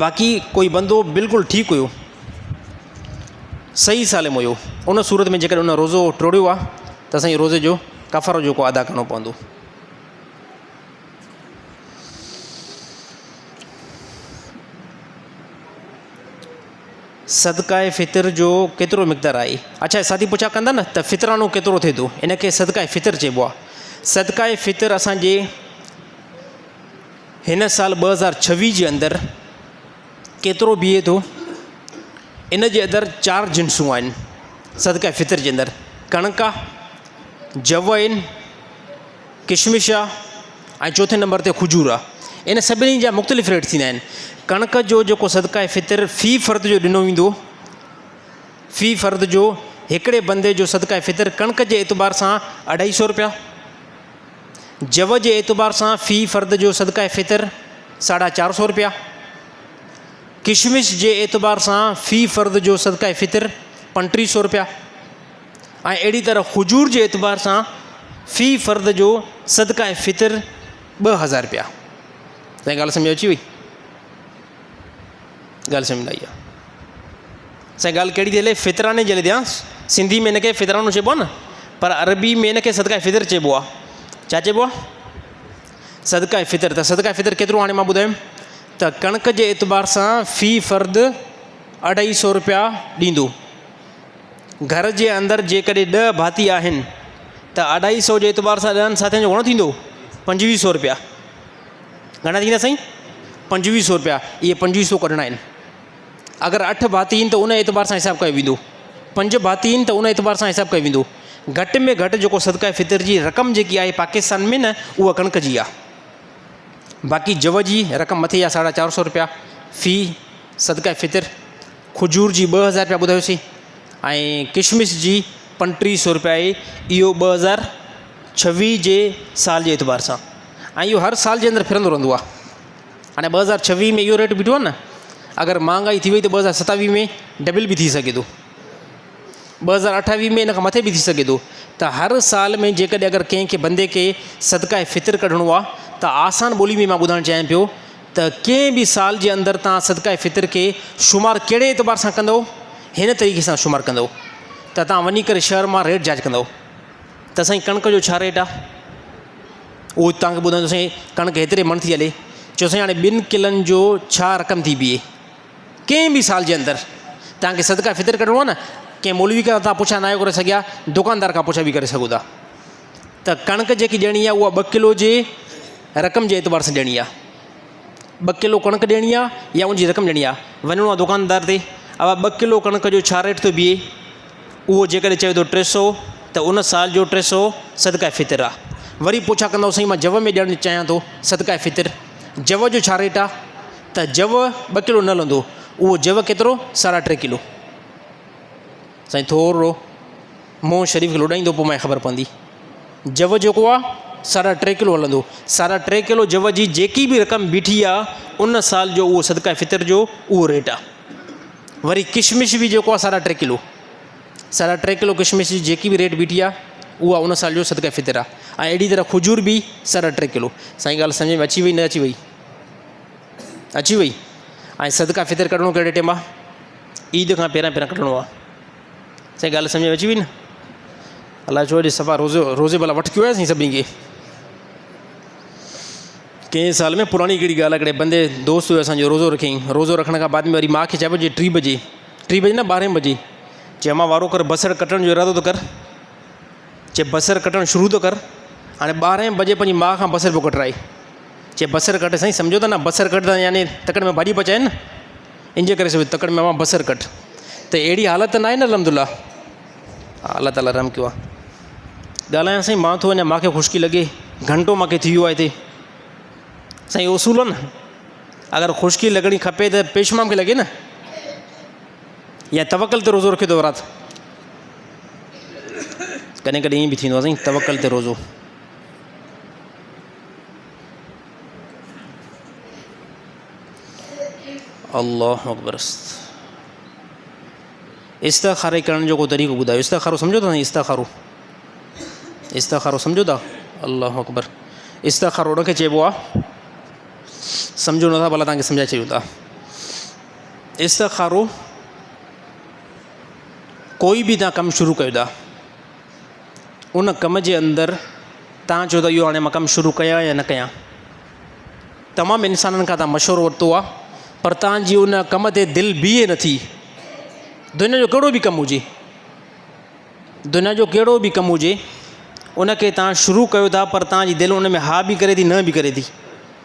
باقي ڪوئي بندو بلڪل ٺيڪ هيو صحيح سالم هيو ان صورت ۾ جيڪڏهن ان روزو ٽوڙيو آ ته اسان روزي جو ڪفارو جيڪو ادا ڪرڻو پوندو. صدقه فطر جو ڪيترو مقدار آهي؟ اڇا ساٿي پڇا ڪندا نه ته فطرانو ڪيترو ٿئي ٿو ان کي صدقه فطر چئبو آهي صدقه فطر اسان جي هن سال 2026 جي اندر ڪيترو بيهي ٿو ان جي اندر چار جنسون آهن صدقه فطر جي اندر ڪڻڪ آهي جو آهن ڪشمش آ ۽ چوٿين نمبر تي کجور آ. ان سڀني جا مختلف ريٽ ٿيندا آهن. ڪڻڪ جو جيڪو صدقه فطر في فرد جو ڏنو ويندو في فرد جو هڪڙي بندي جو صدقه فطر ڪڻڪ جي اعتبار سان اڍائي سو روپيا، جو جي اعتبار سان في فرد جو صدقه فطر ساڍا چار سو روپيا، ڪشمش جي اعتبار سان في فرد جو صدقه فطر پنٽيهه سو روپيا. ۽ اهڙي طرح کجور جي اعتبار سان في فرد جو صدقه فطر 2000 رپيا. سائين ڳالهه سمجھ اچي وئي؟ ڳالهه سمجھ نه آئي آ. سائين ڳالهه ڪهڙي ٿي هلي؟ فطراني جي هلي ٿي ها. سنڌي ۾ هن کي فطرانو چئبو آ نه پر عربي ۾ هن کي صدقه فطر چئبو آ. ڇا چئبو آ؟ صدقه فطر. ته صدقه فطر ڪيترو هاڻي مان ٻڌايم ته ڪڻڪ جي اعتبار سان في فرد اڍائي سو رپيا ڏيندو. گهر جي اندر جيڪڏهن ڏهه ڀاتي آهن ته اڍائي سئو جي اعتبار سان ڏهن ساٿين جو گهڻو ٿيندو؟ پنجويهه سئو روپيا. گهڻا ٿيندا سائين؟ پنجويهه سئو روپيا. اهي پنجويهه سئو ڪڍڻا آهن. اگر اٺ ڀاتي آهن ته ان اعتبار سان حساب ڪيو ويندو. پنج ڀاتي آهن ته ان اعتبار سان حساب ڪيو ويندو. گهٽ ۾ گهٽ جيڪو صدقه فطر جي رقم جيڪي آهي پاڪستان ۾ نه اها ڪڻڪ جي آهي. باقي جو جي رقم مٿي آهي ساڍا چار سئو روپيا في صدقه فطر. کجور جي 2000 رپيا ٻڌايوسين ۽ ڪشمش جي 3500 رپيا آهي. اهو 2026 جي سال جي اعتبار سان ۽ اهو هر سال جي اندر ڦرندو رهندو آهي. هاڻي 2026 ۾ اهو ريٽ بيٺو آهي نه اگر مهانگائي ٿي وئي ته 2027 ۾ ڊبل به ٿي سگهي ٿو، 2028 ۾ ان کان مٿي به ٿي سگهي ٿو. ته هر سال ۾ جيڪڏهن اگر ڪنهن کي بندي کي صدقه فطر ڪڍڻو آهي ته آسان ٻولي ۾ مان ٻڌائڻ چاهيان پيو ته ڪنهن به سال جي اندر توهان صدقه فطر کي شمار ڪهڙي اعتبار سان ڪندؤ؟ هن طريقي سان شمار ڪندؤ ته توهان وڃي ڪري شهر مان ريٽ جاچ ڪندؤ ته سائين ڪڻڪ جو ڇا ريٽ آهي؟ اهو توهان کي ٻڌائيندو سائين ڪڻڪ هيتري مڻ ٿي هلي. چيو سائين هاڻي ٻن ڪلن جو ڇا رقم ٿي بيهي؟ ڪنهن به سال جي اندر توهان کي صدقه فطر ڪڍڻو آهي نه ڪنهن مولوي کان توهان پڇا ناهيو ڪري سگهيا دڪاندار کان پڇا به ڪري سگهو ٿا. ته ڪڻڪ جيڪي ڏيڻي آهي اها ٻه ڪلو جي رقم جي اعتبار سان ڏيڻي آهي. ٻه ڪلو ڪڻڪ ڏيڻي آهي يا ان جي رقم ڏيڻي آهي. وڃڻو آهي دڪاندار تي ابا ٻه ڪلو ڪڻڪ جو ڇا ريٽ ٿو بيهي؟ اهو جيڪڏهن چوي ٿو 300 ته ان سال جو 300 صدقه فطر آ. وري پڇا ڪندؤ سائين مان جو ۾ ڏيڻ چاهيان ٿو صدقه فطر جو جو ڇا ريٽ آ ته جو ٻه ڪلو نه هلندو اهو جو ڪيترو ساڍا ٽي ڪلو. سائين ٿورو منهن شريف کي لوڏائيندو پوء مانکي خبر پوندي. جو جيڪو آ ساڍا ٽي ڪلو هلندو. ساڍا ٽي ڪلو جو جي جيڪي به رقم بيٺي آ ان سال جو اهو صدقه فطر جو اهو ريٽ آ. وري ڪشمش به جيڪو آ ساڍا ٽي ڪلو. ساڍا ٽي ڪلو ڪشمش جي جيڪي به ريٽ بيٺي آ اها ان سال جو صدقه فطر آ. ۽ اهڙي طرح کجور به ساڍا ٽي ڪلو. سائين ڳالهه سمجهه ۾ اچي وئي نه اچي وئي؟ اچي وئي. ۽ صدقه فطر ڪڍڻو ڪهڙي ٽيم آ؟ عيد کان پهريان پهريان ڪڍڻو آ. سائين ڳالهه سمجهه ۾ اچي وئي نه؟ الله ڇو اڄ صفا روزو روزي ڀلا وٺ ڪيو آهي سائين سڀني کي. ڪنهن سال ۾ پراڻي ڪهڙي ڳالهه آهي هڪڙي بندي دوست هيو اسانجو روزو رکيائين روزو رکڻ کان بعد ۾ وري ماء کي چئي پيو جي ٽي بجي ٽي بجي نه ٻارهين بجي چي امان وارو ڪر بصر ڪٽڻ جو ارادو ته ڪر چي بصر ڪٽڻ شروع ته ڪر هاڻي ٻارهين بجي پنهنجي ماء کان بصر پيو ڪٽرائي چي بصر ڪٽ سائين سمجهو ته نه بصر ڪٽ ته يعني تڪڙ ۾ ڀاڄي پچائي نه ان جي ڪري سو تڪڙ ۾ امان بصر ڪٽ ته اهڙي حالت ته ناهي نه الحمد لله الله تعالي رحم ڪيو آهي ڳالهايان سائين مان ٿو وڃان مانکي خشڪي لڳي گهنٽو مانکي ٿي ويو آهي هتي سائين اصول آهي نه اگر خشڪي لڳڻي کپي ته پيشمام کي لڳي نه يا توڪل تي روزو رکيو اٿو رات ڪڏهن ڪڏهن ائين به ٿيندو آهي سائين توڪل تي روزو الله اڪبر استخاري ڪرڻ جو ڪو طريقو ٻڌايو استخارو سمجهو ٿا سائين استخارو استخارو سمجهو ٿا الله اڪبر استخارو ان کي چئبو آ سمجهو نٿا ڀلا تانکي سمجهائي ڇڏيون ٿا استخارو ڪوئي به تان ڪم شروع ڪيو ٿا ان ڪم جي اندر تان چئو ٿا اهو هاڻي مان ڪم شروع ڪيان يا نه ڪيان تمام انسانن کان تان مشورو ورتو آ پر تان جي ان ڪم تي دل بيهي نٿي دنيا جو ڪهڙو به ڪم هجي دنيا جو ڪهڙو به ڪم هجي ان کي تان شروع ڪيو ٿا پر تان جي دل ان ۾ ها به ڪري ٿي نه به ڪري ٿي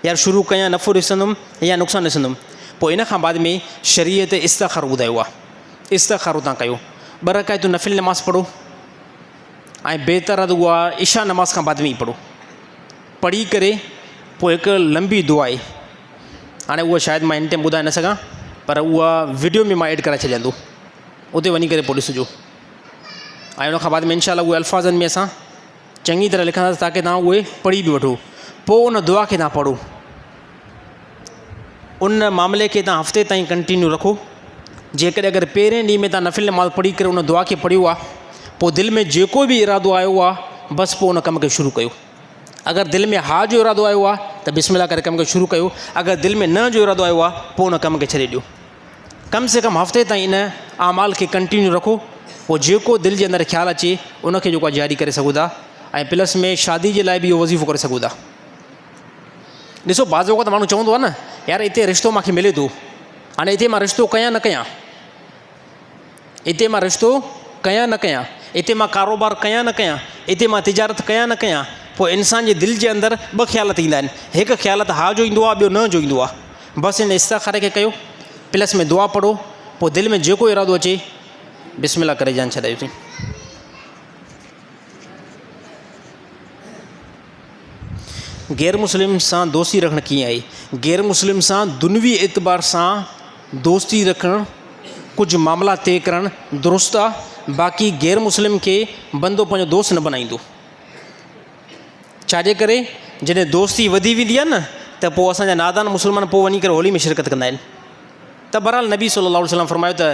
يار شروع ڪيان نفعو ڏسندم يا نقصان ڏسندم پوء ان کان بعد ۾ شريعت استخارو ٻڌايو آ استخارو تان ڪيو ٻه رڪعتون نفل نماز پڙهو ۽ بهتر آ ته اها عشاء نماز کان بعد ۾ ئي پڙهو پڙهي ڪري پوء هڪ لمبي دعا آهي هاڻي اها شايد مان هن ٽائيم ٻڌائي نه سگهان پر اها وڊيو ۾ مان ايڊ ڪرائي ڇڏيان ٿو اتي وڃي ڪري پوء ڏسجو ۽ ان کان بعد ۾ انشاء الله اهي الفاظن ۾ اسان چڱي طرح لکنداسين تاڪه توهان اهي پڙهي به وٺو پوء ان دعا کي توهان پڙهو ان معاملي کي توهان هفتي تائين ڪنٽينيو رکو جيڪڏهن اگر پهرين ڏينهن ۾ توهان نفل نماز پڙهي ڪري ان دعا کي پڙهيو آهي پوء دل ۾ جيڪو به ارادو آيو آهي بس پوء ان ڪم کي شروع ڪيو اگر دل ۾ ها جو ارادو آيو آهي ته بسم الله ڪري ڪم کي شروع ڪيو اگر دل ۾ نه جو ارادو آيو آهي پوء ان ڪم کي ڇڏي ڏيو ڪم سي ڪم هفتي تائين ان اعمال کي ڪنٽينيو رکو پوء جيڪو دل جي اندر خيال اچي ان کي جيڪو آهي جاري ڪري سگهو ٿا ۽ پلس ۾ شادي جي لاء به اهو وظيفو ڪري سگهو ٿا ڏسو بعض اوقات ماڻهو چوندو آهي نه يار اتي رشتو مانکي ملي ٿو هاڻي اتي مان رشتو ڪيان نه ڪيان اتي مان رشتو ڪيان نه ڪيان اتي مان ڪاروبار ڪيان نه ڪيان اتي مان تجارت ڪيان نه ڪيان پوء انسان جي دل جي اندر ٻه خيال ايندا آهن هڪ خيال ته ها جو ايندو آهي ٻيو نه جو ايندو آهي بس ان استخاري کي ڪيو پلس ۾ دعا پڙهو پوء دل ۾ جيڪو ارادو اچي بسم الله ڪري جان ڇڏايوسين غير مسلم سان دوستي رکڻ ڪيئن آهي؟ غير مسلم سان دنوي اعتبار سان دوستي رکڻ ڪجهه معاملا طئي ڪرڻ درست آ باقي غير مسلم کي بندو پنهنجو دوست نه بنائيندو ڇاجي ڪري جڏهن دوستي وڌي ويندي آ نه ته پوء اسان جا نادان مسلمان پوء وڃي ڪري هولي ۾ شرڪت ڪندا آهن ته بهرحال نبي صلي الله عليه وسلم فرمايو ته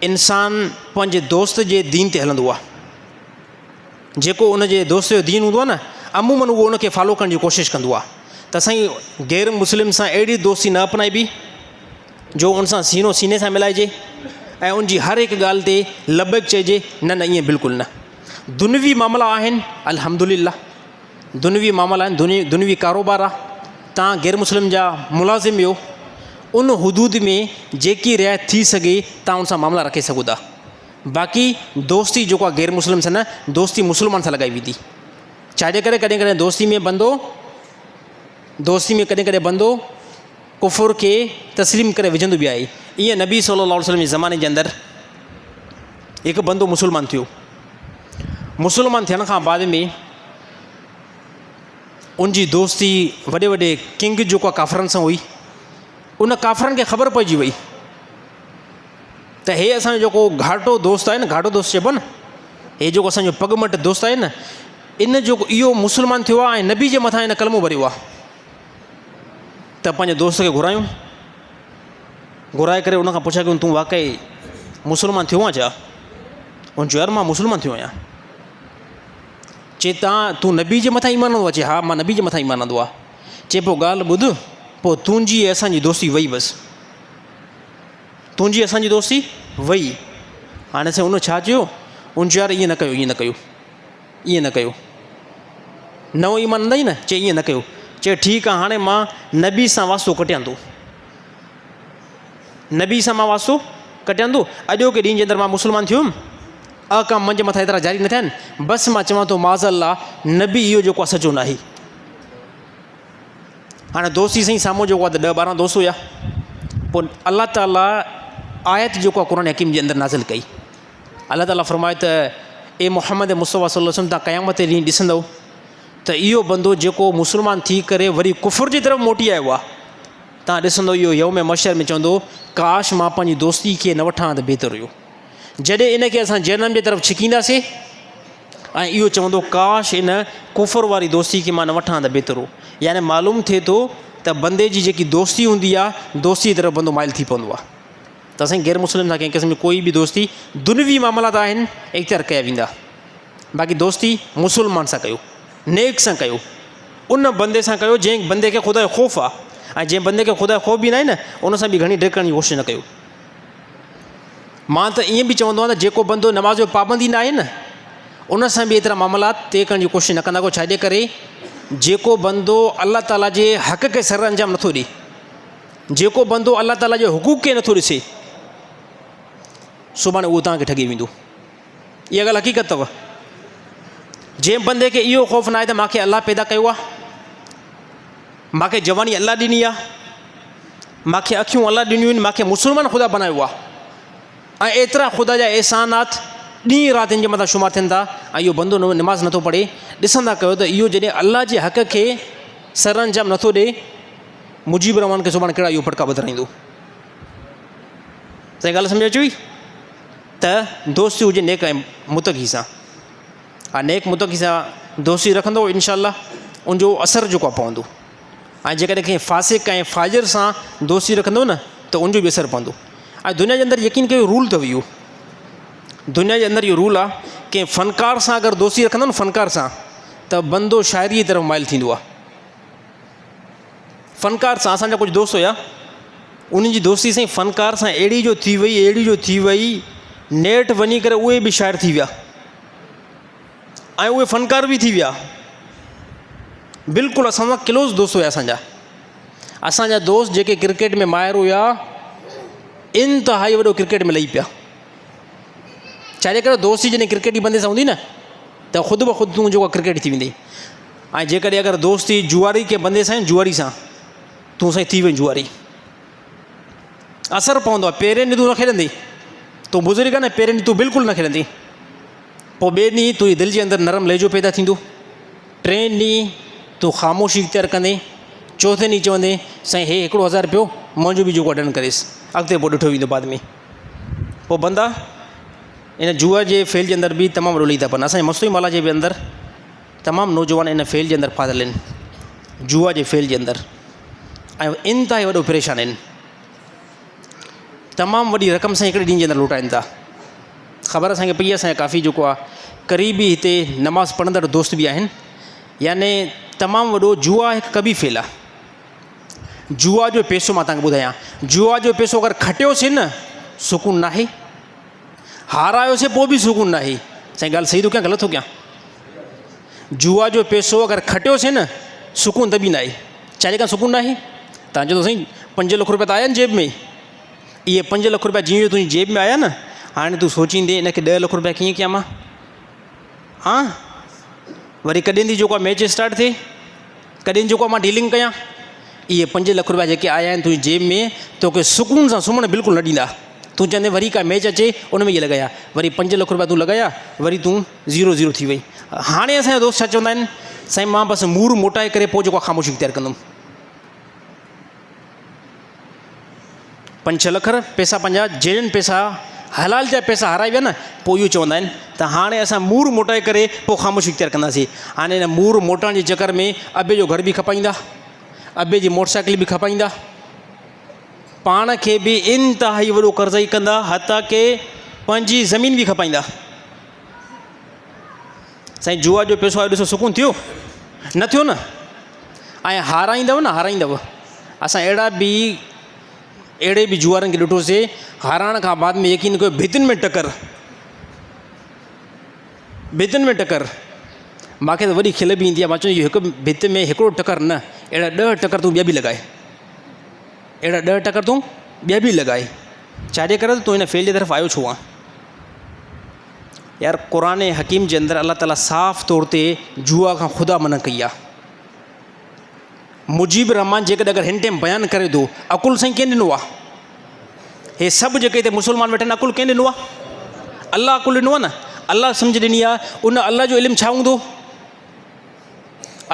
انسان پنهنجي دوست جي دين تي هلندو آ جيڪو ان جي دوست جو دين هوندو آهي نه عموماً اهو ان کي فالو ڪرڻ جي ڪوشش ڪندو آهي ته سائين غير مسلم سان اهڙي دوستي نه اپنائبي جو ان سان سينو سيني سان ملائجي ۽ ان جي هر هڪ ڳالهه تي لبيڪ چئجي نه نه ائين بلڪل نه دنوي معاملا آهن الحمد لله دنوي معاملا آهن دنوي ڪاروبار آهي تان غير مسلم جا ملازم آهيو ان حدود ۾ جيڪي رعايت ٿي سگهي تان ان سان معاملا رکي سگهو ٿا باقي دوستي جيڪو آهي غير مسلم سان نه دوستي مسلمان سان لڳائي ويندي ڇاجي ڪري ڪڏهن ڪڏهن دوستي ۾ بندو دوستي ۾ ڪڏهن ڪڏهن بندو ڪفر کي تسليم ڪري وجهندو به آهي ائين نبي صلي الله عليه وسلم جي زماني جي اندر هڪ بندو مسلمان ٿيو مسلمان ٿيڻ کان بعد ۾ ان جي دوستي وڏي وڏي ڪنگ جيڪو آهي ڪافرن سان هئي. ان ڪافرن کي خبر پئجي وئي ته هي اسانجو جيڪو گهاٽو دوست آهي نه، گهاٽو دوست چئبو آهي نه، هي جيڪو اسانجو پڳ مٽ دوست آهي نه، ان جو اهو مسلمان ٿيو آهي ۽ نبي جي مٿان هن ڪلمو ڀريو آهي ته پنهنجي دوست کي گهرايون. گهرائي ڪري ان کان پڇا ڪيون تون واقعي مسلمان ٿيو آهين ڇا؟ هن چيو يار مان مسلمان ٿيو آهيان. چي تان تون نبي جي مٿان ايمان آندو آهي؟ چي ها مان نبي جي مٿان ايمان آندو آهي. چي پوء ڳالهه ٻڌ پوء تنهنجي ۽ اسان جي دوستي وئي بس. تنهنجي اسان جي دوستي وئي. هاڻي سائين ان ڇا چيو؟ ان چيو يار ائين نه ڪيو ائين نه ڪيو ائين نه ڪيو. نئون ايمان آندائين نه؟ چي ائين نه ڪيو. چي ٺيڪ آهي هاڻي مان نبي سان واسطو ڪٽيان ٿو. نبي سان مان واسطو ڪٽيان ٿو. اڄوڪي ڏينهن جي اندر مان مسلمان ٿيو هيم. احڪام منهنجي مٿان ايترا جاري نه ٿيا آهن. بس مان چوان ٿو معاذ الله نبي اهو جيڪو آهي سچو ناهي. هاڻي دوستي سائين سامهون جيڪو آهي ته ڏهه ٻارهن دوست هيا. پوء الله تعاليٰ آيت جيڪو آهي قرآن حڪيم جي اندر نازل ڪئي. الله تعاليٰ فرمايو ته اي محمد مصطفيٰ صلي الله عليه وسلم تان قيامت جي ڏينهن ڏسندؤ ته اهو بندو جيڪو مسلمان ٿي ڪري وري ڪفر جي طرف موٽي آيو آهي تان ڏسندو اهو يوم محشر ۾ چوندو ڪاش مان پنهنجي دوستي کي نه وٺان ته بهتر هيو. جڏهن ان کي اسان جهنم جي طرف ڇڪينداسين ۽ اهو چوندو ڪاش ان ڪفر واري دوستي کي مان نه وٺان ته بهتر هو. يعني معلوم ٿئي ٿو ته بندي جي جيڪي دوستي هوندي آهي دوستي جي طرف بندو مائل ٿي پوندو آهي. ته اسان غير مسلم سان ڪنهن قسم جي ڪوئي به دوستي دنوي معاملات آهن اختيار ڪيا ويندا باقي دوستي مسلمان سان ڪيو نيڪ سان ڪيو ان بندي سان ڪيو جنهن بندي کي خدا جو خوف آهي ۽ جنهن بندي کي خدا جو خوف به ناهي نه ان سان به گهڻي ڊڪ ڪرڻ جي ڪوشش نه ڪيو. مان ته ائين به چوندو آهيان ته جيڪو بندو نماز جو پابند ئي ناهي نه ان سان به ايترا معاملات طئي ڪرڻ جي ڪوشش نه ڪندا ڪيو ڇاجي ڪري جيڪو بندو الله تعاليٰ جي حق کي سر انجام نٿو ڏي جيڪو بندو الله تعاليٰ جي حقوق کي نٿو ڏسي سڀاڻي اهو توهان کي ٺڳي ويندو. اها ڳالهه حقيقت اٿو. جنهن بندي کي اهو خوف ناهي ته مانکي الله پيدا ڪيو آهي، مانکي جواني الله ڏني آهي، مانکي اکيون الله ڏنيون آهن، مانکي مسلمان خدا بنايو آهي ۽ ايترا خدا جا احسانات ڏينهن رات ان جي مٿان شمار ٿين ٿا ۽ اهو بندو نماز نٿو پڙهي. ڏسندا ڪيو ته اهو جڏهن الله جي حق کي سرانجام نٿو ڏي، مجيب الرحمان کي سڀاڻي ڪهڙا اهو پٽڪا ٻڌرائيندو. سائين ڳالهه سمجهه اچي وئي ته دوستي هجي نيڪ ۽ متقي سان. ها نيڪ متقي سان دوستي رکندو انشاء الله ان جو اثر جيڪو آهي پوندو ۽ جيڪڏهن ڪنهن فاسق ۽ فاجر سان دوستي رکندو نه ته ان جو به اثر پوندو ۽ دنيا جي اندر يقين ڪيو رول اٿو اهو دنيا جي اندر اهو رول آهي ڪنهن فنڪار سان اگر دوستي رکندو نه فنڪار سان ته بندو شاعري جي طرف مائل ٿيندو آهي. فنڪار سان اسان جا ڪجهه دوست هيا انهن جي دوستي سائين فنڪار سان اهڙي جو ٿي وئي اهڙي جو ٿي وئي نيٺ وڃي ڪري اهي به شاعر ٿي ويا ۽ اهي فنڪار به ٿي ويا بلڪل اسان سان ڪلوز دوست هيا اسان جا اسان جا دوست جيڪي ڪرڪيٽ ۾ ماهر هيا انتهائي وڏو ڪرڪيٽ ۾ لهي پيا ڇاجي ڪري دوستي جڏهن ڪرڪيٽي بندي سان هوندي نه ته خود بخود تون جيڪو ڪرڪيٽ ٿي ويندي ۽ جيڪڏهن اگر دوستي جواري ڪنهن بندي سان جواري سان تون سائين ٿي وئين جواري اثر پوندو آهي پهرين ڏينهن تون نه کيڏندي تون بزرگ آهي نه پهرين ڏينهن تون بلڪل نه کيڏندي پوء ٻئي ڏينهن تنهنجي دل جي اندر نرم لهجو پيدا ٿيندو ٽئين ڏينهن تون خاموشي اختيار ڪندين چوٿين ڏينهن چوندين سائين هي هڪڙو هزار رپيو منهنجو به جيڪو ڊن ڪريس اڳتي پوء ڏٺو ويندو بعد ۾ پوء بندا ان جوا جي فيل جي اندر به تمام وڏو لهي ٿا پون اسانجي مستوئي مالا جي به اندر تمام نوجوان ان فيل جي اندر ڦاٿل آهن جوا جي فيل جي اندر ۽ انتهائي وڏو پريشان آهن تمام وڏي رقم سان هڪڙي ڏينهن جي اندر لوٽائن ٿا خبر اسانکي پئي اسانجا ڪافي جيڪو آهي قريبي هتي نماز پڙهندڙ دوست به آهن يعني تمام وڏو جوا هڪ قبي فيل آهي جوا جو پيسو مان تانکي ٻڌايان جوا جو پيسو اگر کٽيوسين نه سڪون ناهي هارايوسين پوء به سڪون ناهي. سائين ڳالهه صحيح ٿو ڪيان غلط ٿو ڪيان؟ جوا جو پيسو اگر کٽيوسين نه سڪون ته به ناهي. ڇا جي ڪري سڪون ناهي؟ تان چوندو سائين پنج لک روپيا ته آيا آهن جيب ۾. اهي پنج لک روپيا جيئن جو تنهنجي جيب ۾ آيا نه هاڻي تون سوچيندين ان کي ڏهه لک روپيا ڪيئن ڪيان مان؟ ها وري ڪڏهن ٿي جيڪو آهي ميچ اسٽارٽ ٿئي ڪڏهن جيڪو آهي مان ڊيلنگ ڪيان اهي پنج لک روپيا جيڪي آيا آهن تنهنجي جيب ۾ توکي سڪون سان سمهڻ بلڪل نه ڏيندا. تون چوندين وري ڪا ميچ اچي ان ۾ اهي لڳايا وري پنج لک روپيا تون لڳايا وري تون زيرو زيرو ٿي وئي. هاڻي اسان جا دوست ڇا چوندا آهن سائين مان بس مور موٽائي ڪري پوء جيڪو آهي خاموشي اختيار ڪندم. پنج ڇهه لک پئسا پنهنجا جيڙن پئسا حلال جا پئسا هارائي ويا نه پوء اهو چوندا آهن ته هاڻي اسان مور موٽائي ڪري پوء خاموشي اختيار ڪنداسين. هاڻي ان مور موٽائڻ جي چڪر ۾ ابي جو گهر به کپائيندا، ابي جي موٽر سائيڪل به کپائيندا، پاڻ کي به انتهائي وڏو قرضائي ڪندا حتيٰ ڪي پنهنجي زمين به کپائيندا. سائين جوا جو پيسو آيو ڏسو سڪون ٿيو نه ٿيو نه ۽ هارائيندو نه هارائيندو اسان اهڙا به اهڙي به جوارن کي ڏٺوسي هارائڻ کان بعد ۾ يقين ڪيو ڀتين ۾ ٽڪر ڀتين ۾ ٽڪر مانکي ته وڏي کل به ايندي آهي مان چوندو هڪ ڀت ۾ هڪڙو ٽڪر نه اهڙا ڏهه ٽڪر تون ٻيا به لڳائي اهڙا ڏهه ٽڪر تون ٻيا به لڳائي ڇاجي ڪري تون هن فيل جي طرف آيو ڇو آن يار قرآن حڪيم جي اندر الله تعالي صاف طور تي جوا کان خدا منع ڪئي آ مجيب الرحمان جيڪڏهن اگر هن ٽيم بيان ڪري ٿو عقل سائين ڪنهن ڏنو آ هي سڀ جيڪي هتي مسلمان ويٺا آهن عقل ڪنهن ڏنو آ الله عقل ڏنو آ نه الله سمجھ ڏني آ ان الله جو علم ڇا هوندو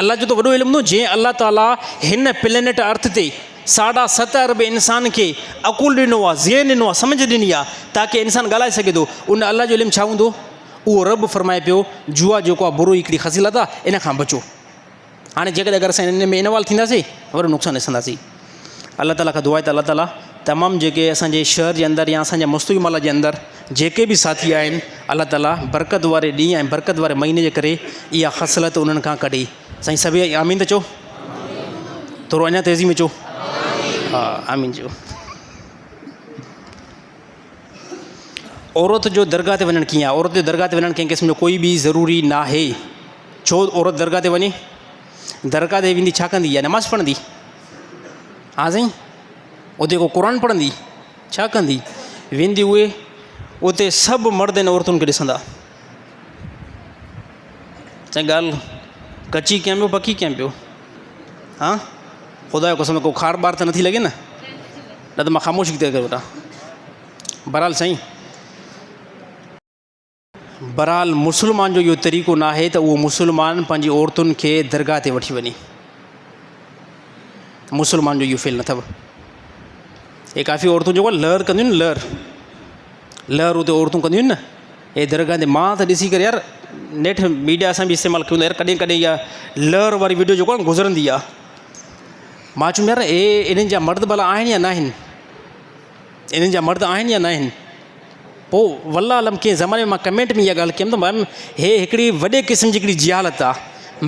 الله جو ته وڏو علم هوندو جنهن الله تعاليٰ هن پلينيٽ ارٿ تي ساڍا ست ارب انسان کي عقل ڏنو آهي ذهن ڏنو آهي سمجھ ڏني آهي تاڪه انسان ڳالهائي سگهي ٿو ان الله جو علم ڇا هوندو اهو رب فرمائي پيو جوا جيڪو آهي برو هڪڙي خصيلت آهي ان کان بچو هاڻي جيڪڏهن اگر اسان ان ۾ انوالو ٿينداسين وڏو نقصان ڏسنداسين الله تعاليٰ کان دعا آهي ته الله تعاليٰ تمام جيڪي اسان جي شهر جي اندر يا اسان جي مستوئي مالا جي اندر جيڪي به ساٿي آهن الله تعاليٰ برڪت واري ڏينهن ۽ برڪت واري مهيني جي ڪري اها خصلت انهن کان ڪڍي. سائين سڀئي آمين ته چئو. ٿورو اڃا تيزي ۾ چئو. ها آمين چئو. عورت جو درگاهه تي وڃڻ ڪيئن آهي؟ عورت جو درگاهه تي وڃڻ ڪنهن قسم جو ڪوئي به ضروري ناهي. ڇو عورت درگاهه تي وڃي؟ درگاهه تي ويندي ڇا ڪندي؟ يا نماز پڙهندي؟ ها سائين اتي ڪو قرآن پڙهندي؟ ڇا ڪندي؟ ويندي اهي اتي سڀ مرد ۽ عورتن کي ڏسندا. سائين ڳالهه ڪچي ڪيان پيو پڪي ڪيان پيو ها خدا جو قسم ڪو کار ٻار ته نٿي لڳي نه نه ته مان خاموشي ٿي ڪري وٺان بهرحال سائين بهرحال مسلمان جو اهو طريقو ناهي ته اهو مسلمان پنهنجي عورتن کي درگاهه تي وٺي وڃي. مسلمان جو اهو فعل نه اٿو. هي ڪافي عورتون جيڪو لهر ڪنديون آهن لهر لهر اتي عورتون ڪنديون آهن نه هي درگاهه تي مان ته ڏسي ڪري يار نيٺ ميڊيا اسان به استعمال ڪيون ٿا يار ڪڏهن ڪڏهن اها لهر واري ويڊيو جيڪو آهي گذرندي آهي مان چيم يار هي انهن جا مرد ڀلا آهن يا نه آهن انهن جا مرد آهن يا نه آهن پوء والله عالم ڪنهن زماني ۾ مان ڪمينٽ ۾ اها ڳالهه ڪيم ته ميم هي هڪڙي وڏي قسم جي هڪڙي جهالت آ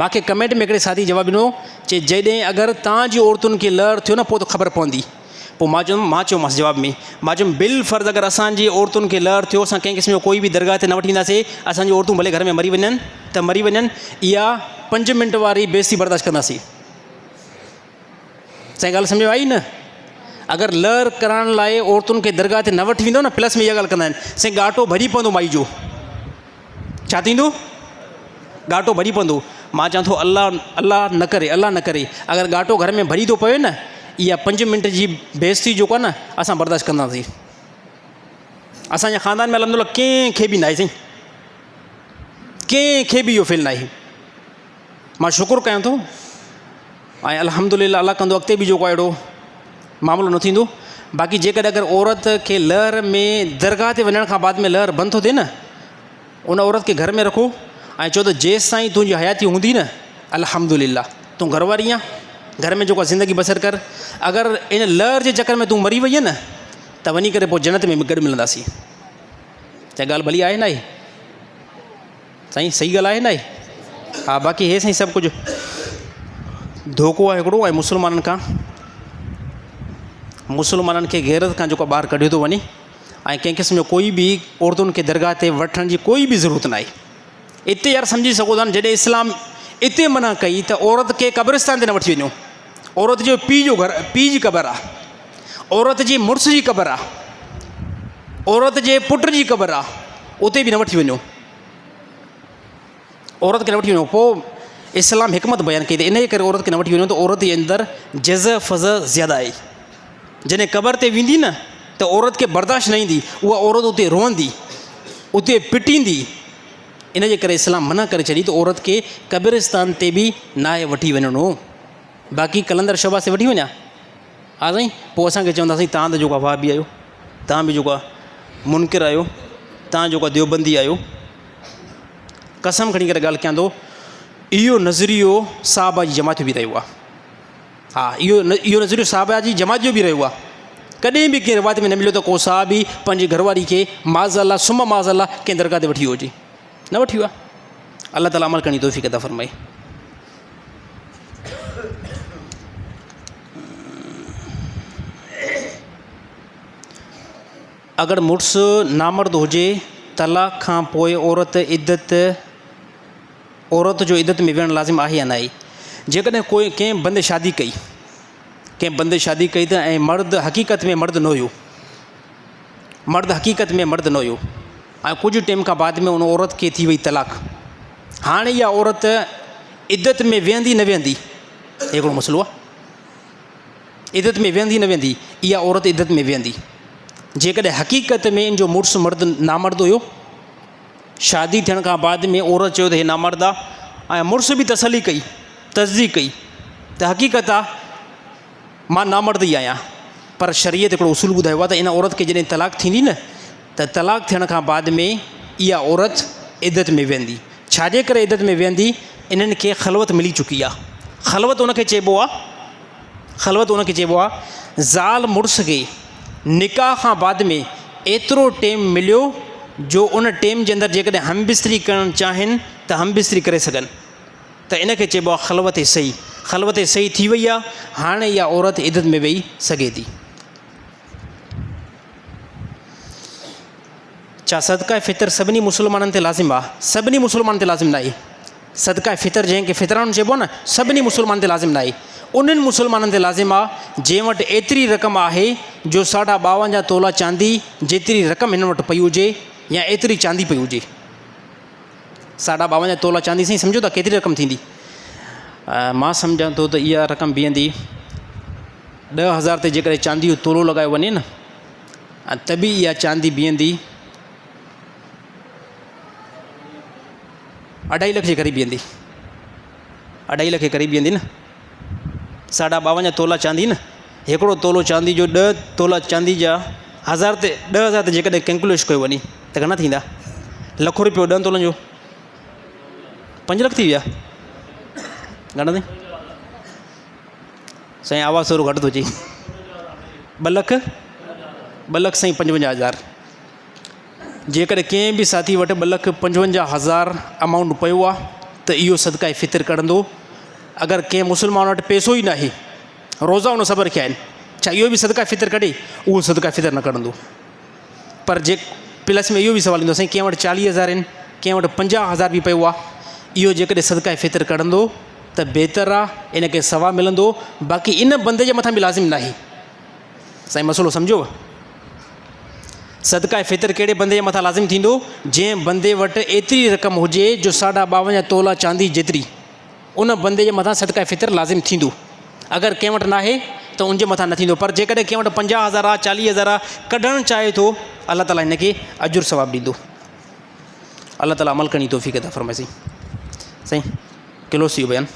مانکي ڪمينٽ ۾ هڪڙي ساٿي جواب ڏنو چي جڏهن اگر تان جي عورتن کي لهر ٿيو نه پوء ته خبر پوندي پوء مان چيم مان چيومانس جواب ۾ مان چيم بل فرض اگر اسان جي عورتن کي لهر ٿيو اسان ڪنهن قسم جو ڪوئي به درگاهه تي نه وٺي وينداسي اسان جون عورتون ڀلي گهر ۾ مري وڃن ته مري وڃن اها پنج منٽ واري بيعزتي برداشت ڪنداسين سائين ڳالهه سمجهه ۾ آئي نه اگر لهر ڪرائڻ لاء عورتن کي درگاهه تي نه وٺي ويندو نه پلس ۾ اها ڳالهه ڪندا آهن سائين ڳاٽو ڀڄي پوندو مائي جو ڇا ٿيندو ڳاٽو ڀڄي پوندو مان چوان ٿو الله الله نه ڪري الله نه ڪري اگر ڳاٽو گهر ۾ ڀڄي ٿو پوي نه اها پنج منٽ جي بيعزتي جيڪو آهي نه اسان برداشت ڪنداسين اسانجي خاندان ۾ الحمد لله ڪنهن کي به نه آهي سائين ڪنهن کي به اهو فيل نه آهي مان شڪر ڪيان ٿو ۽ الحمد لله الله ڪندو اڳتي به جيڪو آهي اهڙو معاملو نه ٿيندو باقي جيڪڏهن اگر عورت کي لهر ۾ درگاهه تي وڃڻ کان بعد ۾ لهر بند ٿو ٿئي نه ان عورت کي گهر ۾ رکو ۽ چئو ته جيس تائين تنهنجي حياتي هوندي نه الحمد لله تون گهر واري آن گهر ۾ جيڪو زندگي بسر ڪر اگر ان لهر جي چڪر ۾ تون مري وئي نه ته وڃي ڪري پوء جنت ۾ گڏ ملنداسين ته ڳالهه ڀلي آهي نه آهي سائين صحيح ڳالهه آهي ناهي ها باقي هي سائين سڀ ڪجهه ڌوڪو آهي هڪڙو ۽ مسلمانن کان مسلمانن کي غيرت کان جيڪو ٻاهر ڪڍيو ٿو وڃي ۽ ڪنهن قسم جو ڪوئي به عورتن کي درگاهه تي وٺڻ جي ڪوئي به ضرورت ناهي اتي يار سمجهي سگهو ٿا جڏهن اسلام اتي منع ڪئي ته عورت کي قبرستان تي نه وٺي وڃو عورت جو پيء جو گهر پيء جي قبر آهي عورت جي مڙس جي قبر آ، عورت جي پٽ جي قبر آ، اتي به نه وٺي وڃو، عورت کي نه وٺي وڃو. پوء اسلام حڪمت بيان ڪئي ته انهيء ڪري عورت کي نه وٺي وڃو ته عورت جي اندر جزع فزع زياده آهي، جڏهن قبر تي ويندي نه ته عورت کي برداشت نه ايندي، اها عورت اتي روئندي، اتي پٽيندي. ان جي ڪري اسلام منع ڪري ڇڏي ته عورت کي قبرستان تي به ناهي وٺي وڃڻو. باقي قلندر شهباز تي وٺي وڃان ها سائين، پوء اسان کي چوندا سائين تان ته جيڪو وهابي آهيو، تان به جيڪو منڪر آهيو، تان جيڪو ديوبندي آهيو. قسم کڻي ڪري ڳالهه ڪيان ٿو، اهو نظريو صحابه جي جماعت جو به رهيو آهي. ها اهو اهو نظريو صحابه جي جماعت جو به رهيو آهي. ڪڏهن به ڪنهن روايت ۾ نه مليو ته ڪو صحابي پنهنجي گهر واري کي معاذ الله ثم معاذ الله ڪنهن درگاهه تي وٺي ويو هجي. نه وٺي ويو آهي. الله تعالي عمل ڪرڻ جي توفيق عطا فرمائي. اگر مڙس نامرد هجي طلاق کان پوء عورت عدت عورت جو عدت ۾ ويهڻ لازم آهي يا ناهي؟ جيڪڏهن ڪوئي ڪنهن بندي شادي ڪئي ڪنهن بندي شادي ڪئي ته ۽ مرد حقيقت ۾ مرد نه هيو مرد حقيقت ۾ مرد نه هيو ۽ ڪجهه ٽيم کان بعد ۾ ان عورت کي ٿي وئي طلاق هاڻي اها عورت عدت ۾ ويهندي نه ويهندي هڪڙو مسئلو آهي عدت ۾ ويهندي نه ويهندي اها عورت عدت ۾ ويهندي جيڪڏهن حقيقت ۾ ان جو مڙس مرد نامرد هيو شادي ٿيڻ کان بعد ۾ عورت چيو ته هي نامرد آ ۽ مڙس به تسلي ڪئي تصديق ڪئي ته حقيقت آ مان نامرد ئي آهيان پر شريعت هڪڙو اصول ٻڌايو آ ته ان عورت کي جڏهن طلاق ٿيندي نه ته طلاق ٿيڻ کان بعد ۾ اها عورت عدت ۾ ويندي ڇاجي ڪري عدت ۾ ويندي انهن کي خلوت ملي چڪي آ خلوت ان کي چئبو آ خلوت ان کي چئبو آهي، زال مڙس کي نڪاح کان بعد ۾ ايترو ٽيم مليو جو ان ٽيم جي اندر جيڪڏهن هم بستري ڪرڻ چاهين ته هم بستري ڪري سگهن ته ان کي چئبو آهي خلوت صحيح. خلوت صحيح ٿي وئي آهي هاڻي اها عورت عدت ۾ ويهي سگهي ٿي. ڇا صدقه فطر سڀني مسلمانن تي لازم آهي؟ سڀني مسلمانن تي لازم ناهي. صدقه فطر جنهن کي فطرانو چئبو آهي نه سڀني مسلمانن تي لازم ناهي. انهن مسلمانن تي لازم آهي جنهن وٽ ايتري رقم آهي جو ساڍا ٻاونجاهه تولا چاندي جيتري رقم هنن وٽ پئي هجي يا ايتري چاندي پئي هجي. ساڍا ٻاونجاهه تولا چاندي سائين سمجهو ٿا ڪيتري رقم ٿيندي؟ مان سمجهان ٿو ته اها رقم بيهندي 10,000 تي جيڪڏهن چاندي جو تولو لڳايو وڃي نه ۽ ته به اها چاندي بيهندي اڍائي لک جي قريب بيهندي اڍائي لک جي قريب بيهندي نه ساڍا ٻاونجاهه تولا چاندي نه هڪڙو تولو چاندي جو ڏهه تولا چاندي جا هزار تي 10,000 تي جيڪڏهن ڪيلڪوليش ڪيو وڃي ته گهڻا ٿيندا لک روپيو ڏهن تولن جو 5 لک ٿي ويا گهڻا ٿي سائين آواز ٿورو گهٽ ٿو اچي 2 لک 2 لک سائين 55,000 جيڪڏهن ڪنهن به ساٿي وٽ 2 لک 55,000 امائونٽ پيو آهي ته اهو صدقه فطر ڪڍندو. اگر ڪنهن مسلمان وٽ پئسو ئي ناهي، روزا هن سڀ رکيا آهن، ڇا اهو به صدقه فطر ڪڍي؟ اهو صدقه فطر نه ڪڍندو. پر جي پلس ۾ اهو به سوال ايندو سائين ڪنهن وٽ 40,000 آهن، ڪنهن وٽ 50,000 به پيو آهي، اهو جيڪڏهن صدقه فطر ڪڍندو ته بهتر آهي، ان کي ثواب ملندو، باقي ان بندي جي مٿان به لازم ناهي. سائين مسئلو سمجهيو؟ صدقه فطر ڪهڙي بندي جي مٿان لازم ٿيندو؟ جنهن بندي وٽ ايتري رقم هجي جو ساڍا ٻاونجاهه تولا چاندي جيتري، ان بندي جي مٿان صدقه فطر لازم ٿيندو. اگر ڪنهن وٽ ناهي ته ان جي مٿان نه ٿيندو، پر جيڪڏهن ڪنهن وٽ 50,000 آ، 40,000 آ، ڪڍڻ چاهي ٿو، الله تعاليٰ هن کي اجر ثواب ڏيندو. الله تعاليٰ عمل ڪرڻ جي توفيق عطا فرمائي. سائين سائين ڪلوز ٿي ويو بيان.